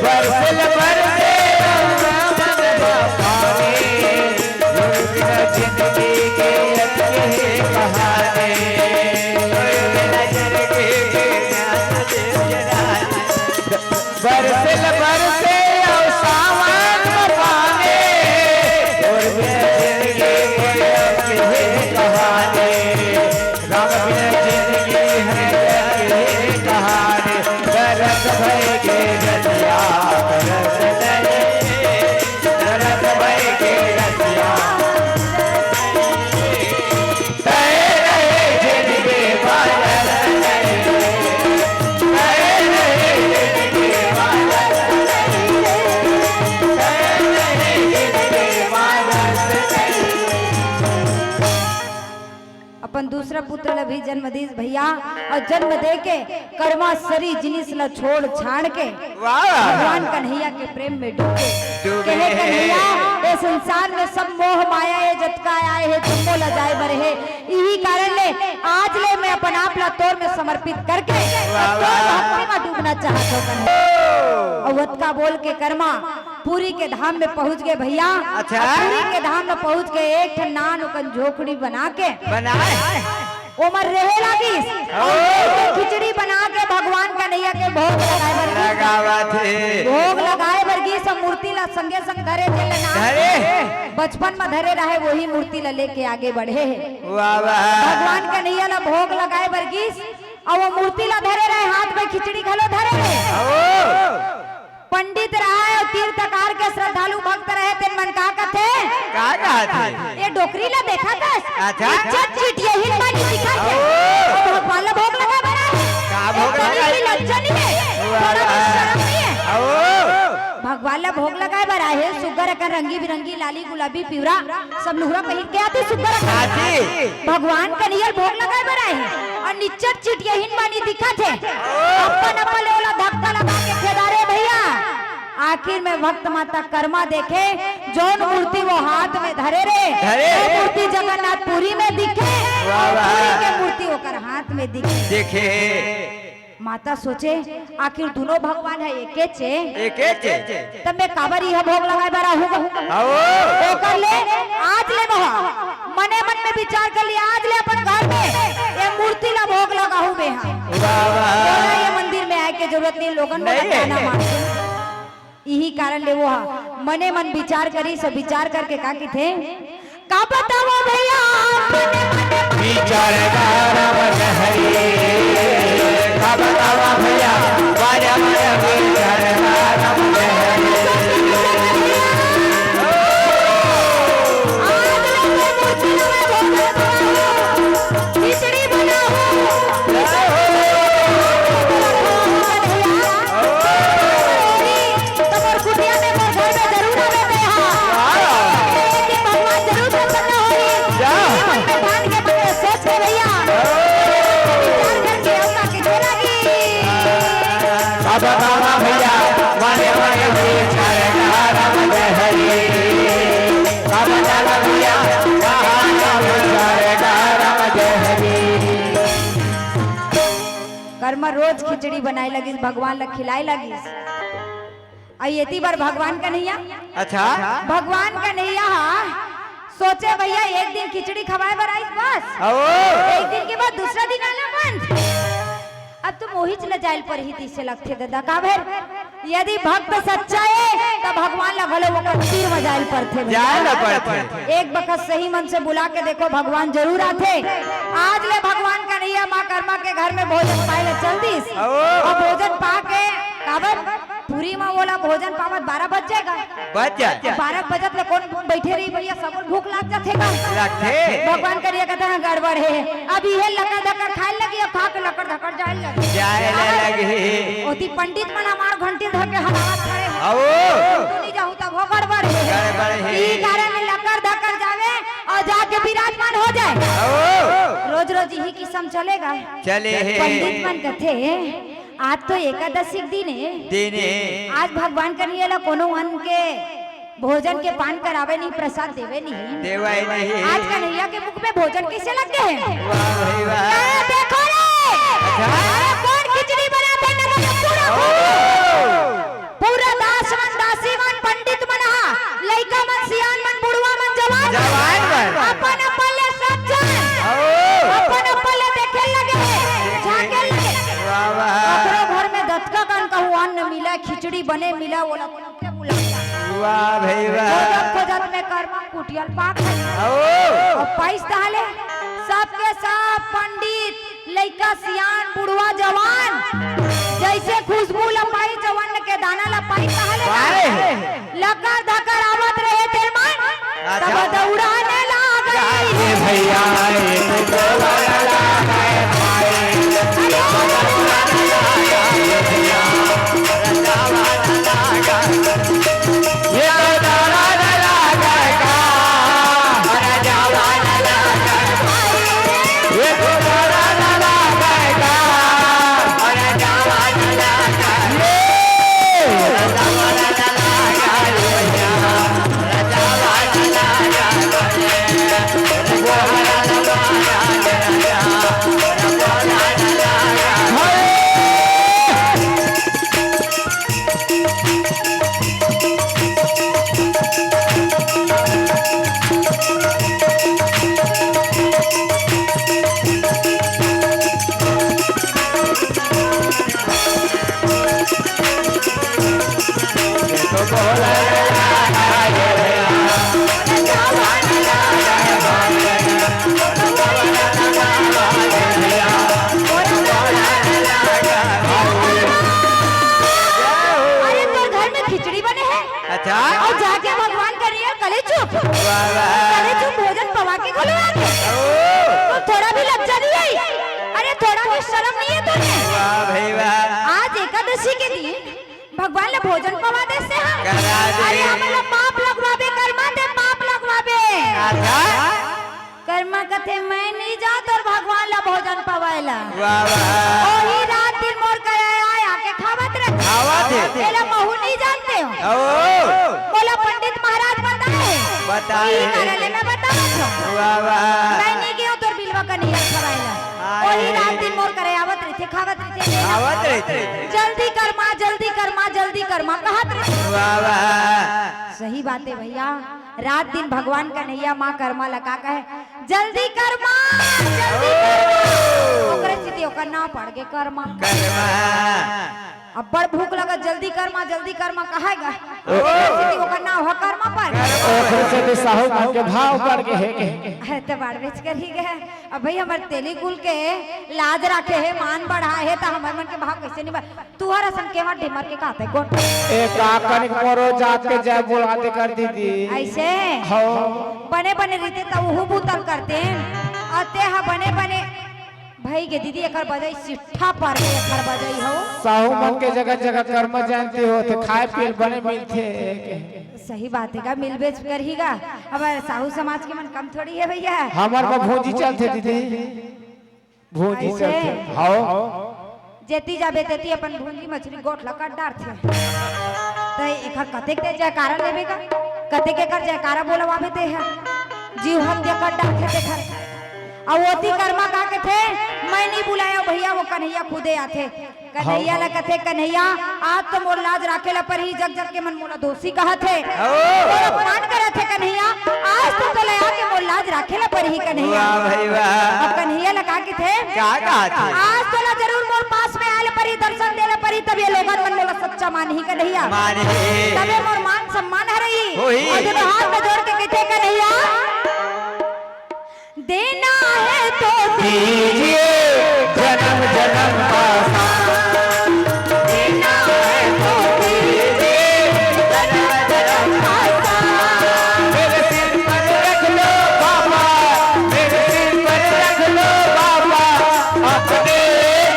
बरसल बरसे, जिंदगी के अटके कहानी। बरसल बरसे अउ सावन म पानी, तोर बिन जिंदगी के अब हे कहानी। राम बिन जिंदगी हे अब हे कहानी। दरस भई गे रसिया, दरस नहीं, दरस भई गे रसिया। अपन दूसरा पुत्र ल भी जन्म दीस भैया, अउ जन्म दे के कर्मा सरी जिनिस ल छोड़ छाड़ के वाह। भगवान कन्हैया के प्रेम में डूब के डूबे कहे, हे। कन्हैया, ये संसार में सब मोह माया हे, जतका आए हे, जम्मो ल जाए बर हे। इही कारण ले आज ले मैं अपन आप ला तोर में समर्पित करके वाह, तोर वाह। भक्ति में डूबना चाहत हो कन्हैया। अउ ओतका बोल के कर्मा पुरी के धाम में पहुंच गे भैया। अच्छा। अउ पुरी के धाम में पहुंच के एक ठन नान ओकन झोपड़ी बना के बनाए। ओमर रहे लागिस। ओ। अउ खिचड़ी बना के भगवान कन्हैया के भोग लगाए बर गिस। लगावत हे। भोग लगाए बर गिस, अउ मूर्ति ला संगे संग धरे, जेन ला नान धरे। बचपन म धरे रहे, वही मूर्ति ला लेके आगे बढ़े हे। वाह, वाह। भगवान कन्हैया ला भोग लगाए बर गिस, अउ वो मूर्ति ला धरे रहे, हाथ में खिचड़ी घलो धरे रहे। ओ। पंडित रहे अउ तीर्थकार के श्रद्धालु भक्त रहे, तेन मन का कथे? का का? ये डोकरी ला देखा कस? अच्छा। इज्जत चीटियाहिन बानी दिखा के। ओ। भगवान ला भोग लगा बड़ा। का भोग लगा? लज्जा नहीं है। वाह, थोड़ा भी वाह। शर्म नहीं है। ओ। भगवान ला भोग लगाए बर आए हे, सुग्घर अकन रंगी बिरंगी लाली गुलाबी पिवरा सब लुगरा पहिर के आथे सुग्घर अकन। आथे। भगवान कन्हैया ल भोग लगाए बर आए हे अउ निच्चट चिटियाहिन बानी दिखत हे। अपन अपन ले ओला धक्का लगा के खेदारे भैया। आखिर में भक्त माता कर्मा देखे, जौन मूर्ति वो हाथ में धरे रे, धरे वो रे। मूर्ति जगन्नाथपुरी में दिखे, वाह, वाह। पुरी के मूर्ति ओकर हाथ में दिखे। देखे। माता सोचे, आखिर दुनों भगवान ह एकेच ए। एकेच ए। तब मैं काबर इहा भोग लगाए बर आहूँ? आओ। ओकर ले आज ले मोहा मने मन में विचार कर लिया, आज ले अपन घर में ये मूर्ति ला भोग लगाहूँ मैं हा। वाह, वाह। तोला ये मंदिर में आए के जरूरत नहीं, लोगन मोला नहीं है। ताना मारथे। इही कारण ले वो हा मने मन विचार करिस, विचार करके का किथे, का बतावव भैया, मने मने विचारधारा बदहरी। का बतावव भैया, मने मने विचारधारा बदहरी। आज ले मूर्ति में भोग लगाहूँ, खिचड़ी बनाहूँ। तोर कुटिया में, मोर घर में जरूर आवे तेहा। हाँ। एक दिन भगवान जरूर प्रसन्न होही। जा। मन में ठान के, मन में सोच के भैया। विचार करके अउ का के लागी। बाबा, बाबा भैया, वाले वाले विचार राम जय हरी। बाबा, बाबा भैया, वाले वाले विचार राम जय हरी। कर्मा रोज खिचड़ी बनाए लगिस, भगवान ला खिलाए लगिस। अउ एती बर भगवान कन्हैया, अच्छा। भगवान कन्हैया हा सोचे, भैया एक दिन खिचड़ी खवाए बर आइस बस, आओ। एक दिन के बाद दूसरा दिन आना बंद। अब तो मोहिच ल जाइल परही तइसे लगथे ददा, काबर यदि भक्त सच्चा ए त भगवान ला घलो ओकर तीर म जाइल परथे भैया। जाए ल परथे। एक बखत सही मन से बुला के देखो, भगवान जरूर आथे। आज ले भगवान कन्हैया माँ कर्मा के घर में भोजन पाए ल चल दिस। आओ। अउ भोजन पा के काबर पूरी म ओला भोजन पावत बारह बज जाए गा। बज जाए। बारह बजत ले कोन बइठे रही भैया, सबो भूख लाग जाथे गा। लगथे। भगवान करिया कहता है गड़बड़ हे, अब इहे लकर धकर खाए लगी, अब खा के लकर धकर जाए लगी। जाए ले लगी। ओती पंडित मन हमार घंटी धर के हलावत खड़े हे। आओ। तू नहीं जाहू तब हो गड़बड़ हे। गड़बड़ हे। ई कारण लकर धकर जावे अउ जाके विराजमान हो जाए। आओ। रोज रोज इही किसम चलेगा। चले हे। पंडित मन कथे, आज तो एकादशी के दिन हे। दिन हे। आज भगवान कन्हैया ला कोनो अन्न के भोजन के पान करावे नहीं, प्रसाद देवे नहीं। देवे नहीं। आज कन्हैया के मुख में भोजन कइसे लग गे हे? वाह भाई वाह। ए, देखो रे। अच्छा। अरे कोन खिचड़ी बनाथे ना, पूरा ओ। पूरा दास मन, दासी मन, पंडित मन हा, लइका मन, सियान मन, बुढ़वा मन, जवान मन। जवान मन। अपन अपन ले सब झन। ओ। अपन अपन ले देखे लगे हे, झांके लगे। वाह, वाह। ककरो घर में दतका कन कहूँ अन्न मिला, खिचड़ी बने मिला, ओला के बुला। वाह भाई वाह। खोजत खोजत में कर्मा कुटिया ल पाके। ओ। अउ पाइस तहाँ ले सबके सब पंडित, लइका, सियान, बुढ़वा, जवान, जइसे खुशबू ल पाइस, जवान के दाना ल पाइस, तहाँ ले पाए। लकर धकर आवत रहे तेर मन, अच्छा। तब दौड़ाने लागे। ए भैया, ए तो दौड़ाने लागे। वाह, वाह। अरे, तू भोजन पवा के घलो आगे। ओ। तो थोड़ा भी लज्जा नहीं आई? अरे, थोड़ा भी शर्म नहीं है तोने? वाह भाई वाह। आज एकादशी के दिन भगवान ला भोजन पवा देसे हा। करा दे। अरे, हमन ला पाप लगवाबे, कर्मा ते पाप लगवाबे। अच्छा। कर्मा कथे, "मैं नहीं जात तोर भगवान ला भोजन पवाए ला।" वाह, वाह। ओही रात दिन मोर करा आय, आके खावत रहिथे। खावत रहिथे। एला महू नहीं जानते हो। ओ। मोला पंडित महाराज बताए। बताए। इही कारण ले मैं बतावत हूँ। वाह, वाह। मैं नहीं गयो तोर बिलवा कन्हैया खवाए ला। हाय। ओही रात दिन मोर करा आवत रहिथे, खावत रहिथे, ले ला। खावत रहिथे। जल्दी कर्मा, जल्दी कर्मा, जल्दी कर्मा, कहत रहिथे। वाह, वाह। सही बात है भैया, रात दिन भगवान कन्हैया माँ कर्मा ला का कहे, "जल्दी कर्मा, जल्दी कर्मा।" ओकरे सेती ओकर नाव पड़ गे कर्मा। कर्मा। अब्बड़ भूख लगत, "जल्दी कर्मा, जल्दी कर्मा," कहाय गा। ओकरे सेती ओकर नाव ह कर्मा पड़ गे। ओकरे सेती साहू मन के भाव बढ़ गे हे के। अरे, त बाढ़बेच करही गे। अब भाई, हमर तेली कुल के लाज राखे हे, मान बढ़ाए हे, त हमर मन के भाव कैसे नहीं बढ़-, तुहर असन केवट डिमर के काते गोठ। ए, का कनिक मोरो जात के जय बोला दे कर दीदी। ऐसे? हो। बने बने रहिते त उहू बुतल करते। अउ ते ह बने बने भई गे दीदी, एकर बजई सिट्ठा पर गे, एकर बजई हो। साहू मन के जगह जगह कर्मा जयंती होथे, खाए पिए ल बने मिलथे। सही बात हे गा, मिलबेच करही गा। अब साहू समाज के मन कम थोड़ी हे भैया। हमर बर भूंजी चलथे दीदी। भूंजी ऐसे? चलथे। हव। जेती जाबे तेती अपन भूंजी मछली गोठ ला कट डारथे। त एखर कतेक ते जयकारा लेबे गा? कतेक एकर जयकारा बोलवाबे ते ह? जीव हत्या कट डारथे तेखर। अउ ओती कर्मा का कथे, "मैं नहीं बुलाया भैया, वो कन्हैया खुदे आथे।" कन्हैया ला कथे, "कन्हैया, आज तो मोर लाज राखे ला परही, जग जग के मन मोला दोषी कहत हे, ओ। मोर अपमान करत हे कन्हैया, आज तो तोला आके मोर लाज राखे ला परही कन्हैया।" वाह भाई वाह। अब कन्हैया ला का कथे? का कहत हे? "आज तोला जरूर मोर पास में आए ला परही, दर्शन दे ला परही, तब ये लोगन मन मोला सच्चा मानही कन्हैया। मानही। तबे मोर मान सम्मान हरही।" होही। अउ दोनों हाथ में जोड़ के कथे, "कन्हैया, देना है तो दीजिए जन्म जन्म का साथ। देना है तो दीजिए जन्म जन्म का साथ। मेरे सिर पर रख लो बाबा, मेरे सिर पर रख लो बाबा, अपने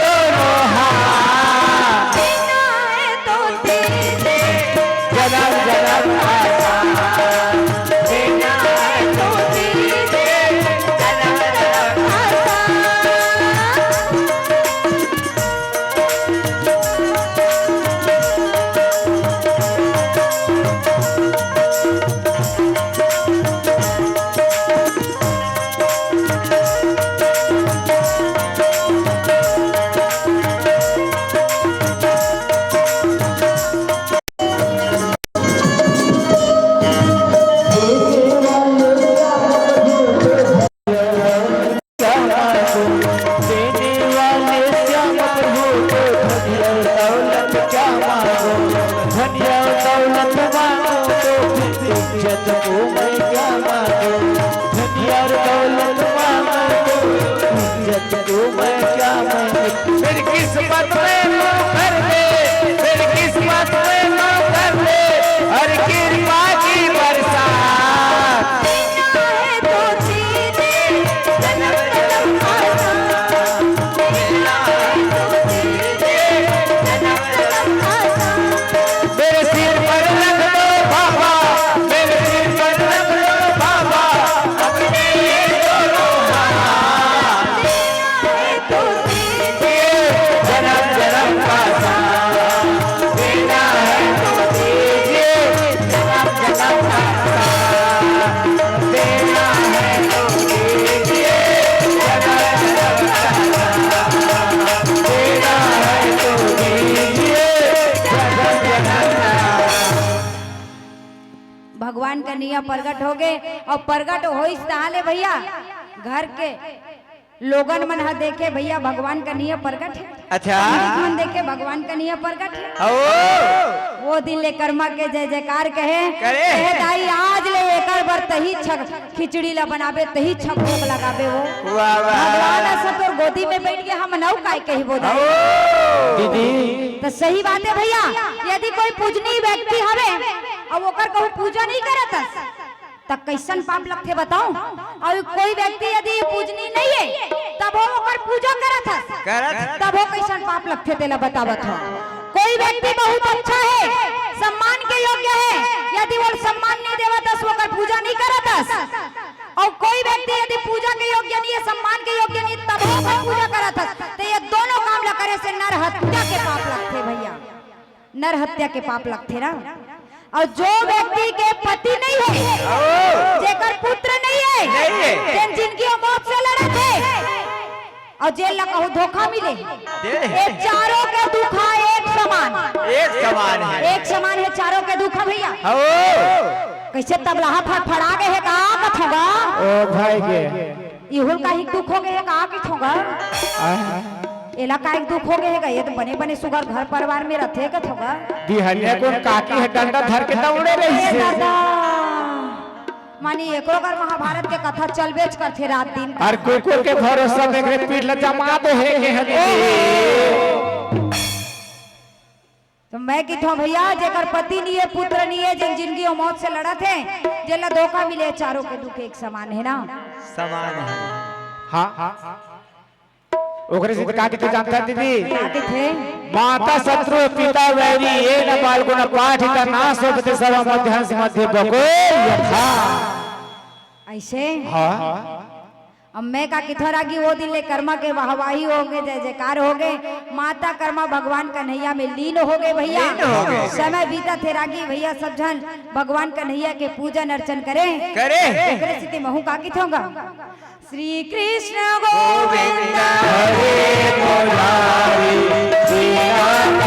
दोनों हाथ। देना है तो दीजिए जन्म जन्म का साथ। देना है तो दीजिए जन्म जन्म का साथ। देने वाले श्याम प्रभु को धन और दौलत क्या मांगो, धन और दौलत मांगो तो फिर इज्जत को मैं क्या मांगो, धन और दौलत मांगो तो इज्जत को मैं क्या मांगो। मेरी किस्मत में नौकर दे, मेरी किस्मत में नौकर दे, और कृपा की बरसात। मेरे सिर पर रख दो बाबा, मेरे सिर पर रख दो बाबा, अपने ये दोनों हाथ। जन्म जन्म का साथ देना है तो दीजिए, जन्म जन्म का साथ देना है तो दीजिए, जन्म जन्म का साथ देना है तो दीजिए, जन्म जन्म का। भगवान कन्हैया प्रगट हो गे अउ प्रगट होइस तहाँ ले भैया घर के लोगन मन ह देखे, भैया, भगवान कन्हैया प्रगट हे। अच्छा। पंडित मन देखे, भगवान कन्हैया प्रगट हे। ओ। वो दिन ले कर्मा के जय जयकार कहे। करे। कहे, "दाई, आज ले एकर बर तही छक, खिचड़ी ला बनाबे, तही छक भोग लगाबे वो।" वाह, वाह। भगवान अस तोर गोदी में बैठ के हम नौ काय कहिबो दाई। ओ। दीदी। त सही बात हे भैया, यदि कोई पूजनीय व्यक्ति हवे, अउ ओकर कहूँ पूजा नहीं करत हस, त कइसन पाप लगथे बताओ? अउ कोई व्यक्ति यदि पूजनीय नहीं है, तभो ओकर पूजा करत हस, करत। तभो कइसन पाप लगथे तेला बतावत हो। कोई व्यक्ति बहुत अच्छा है, सम्मान के योग्य है, यदि वो सम्मान नहीं देवत हस, ओकर पूजा नहीं करत हस, अउ कोई व्यक्ति यदि पूजा के योग्य नहीं है, सम्मान के योग्य नहीं, तभो ओकर पूजा करत हस, त ये दोनों काम ला करे से नर हत्या के पाप लगथे भैया। नर हत्या के पाप लगथे ना। अउ जो व्यक्ति के पति नहीं है, जेकर पुत्र नहीं है, नहीं है। जेन जिंदगी अउ मौत से लड़त है, अउ जेन ला कहूँ धोखा मिले, दे। ये चारों के दुख हा एक समान। एक समान है। एक समान है चारों के दुख हा भैया। हो। कइसे तबलहा फड़फड़ा गे हे का कथों गा? ओ भाई के। इहू ल काहिक दुख हो गे हे का कथों गा? आय। एला काहिक दुख हो गे हे गा? ये तो बने बने सुघर घर परिवार में रथे कथों गा। बिहनिया कोन काकी ह डंडा धर के दौड़े रहिस हे। दादा, माने एकरो घर महाभारत के कथा चलबेच करथे रात दिन। अउ कुकुर के भरोसा में एकरे पीठ ल जमा दे हे के हे दीदी। त मैं कथों भैया, जेकर पति नहीं है, पुत्र नहीं है, जेन जिंदगी अउ मौत से लड़त हे, जेला धोखा मिले, चारों के दुख एक समान है ना। समान है। हाँ। ओकरे से का कथे जानथस दीदी? का कथे? माता शत्रु पिता वैरी, ये न बालको न पाठिता, नाशोपते सर्व मध्यांश मध्ये बको यथा। अइसे? हाँ। अब मैं का कथों रागी, वो दिन ले कर्मा के वाहवाही हो गे, जय जयकार हो गे, माता कर्मा भगवान कन्हैया में लीन हो गे भैया। लीन हो गे। समय बीतत हे रागी भैया, सब झन भगवान कन्हैया के पूजन अर्चन करे। करे। ओकरे सेती महूँ का कथों गा? श्री कृष्ण गोविंद। हरे मुरारी, श्री राम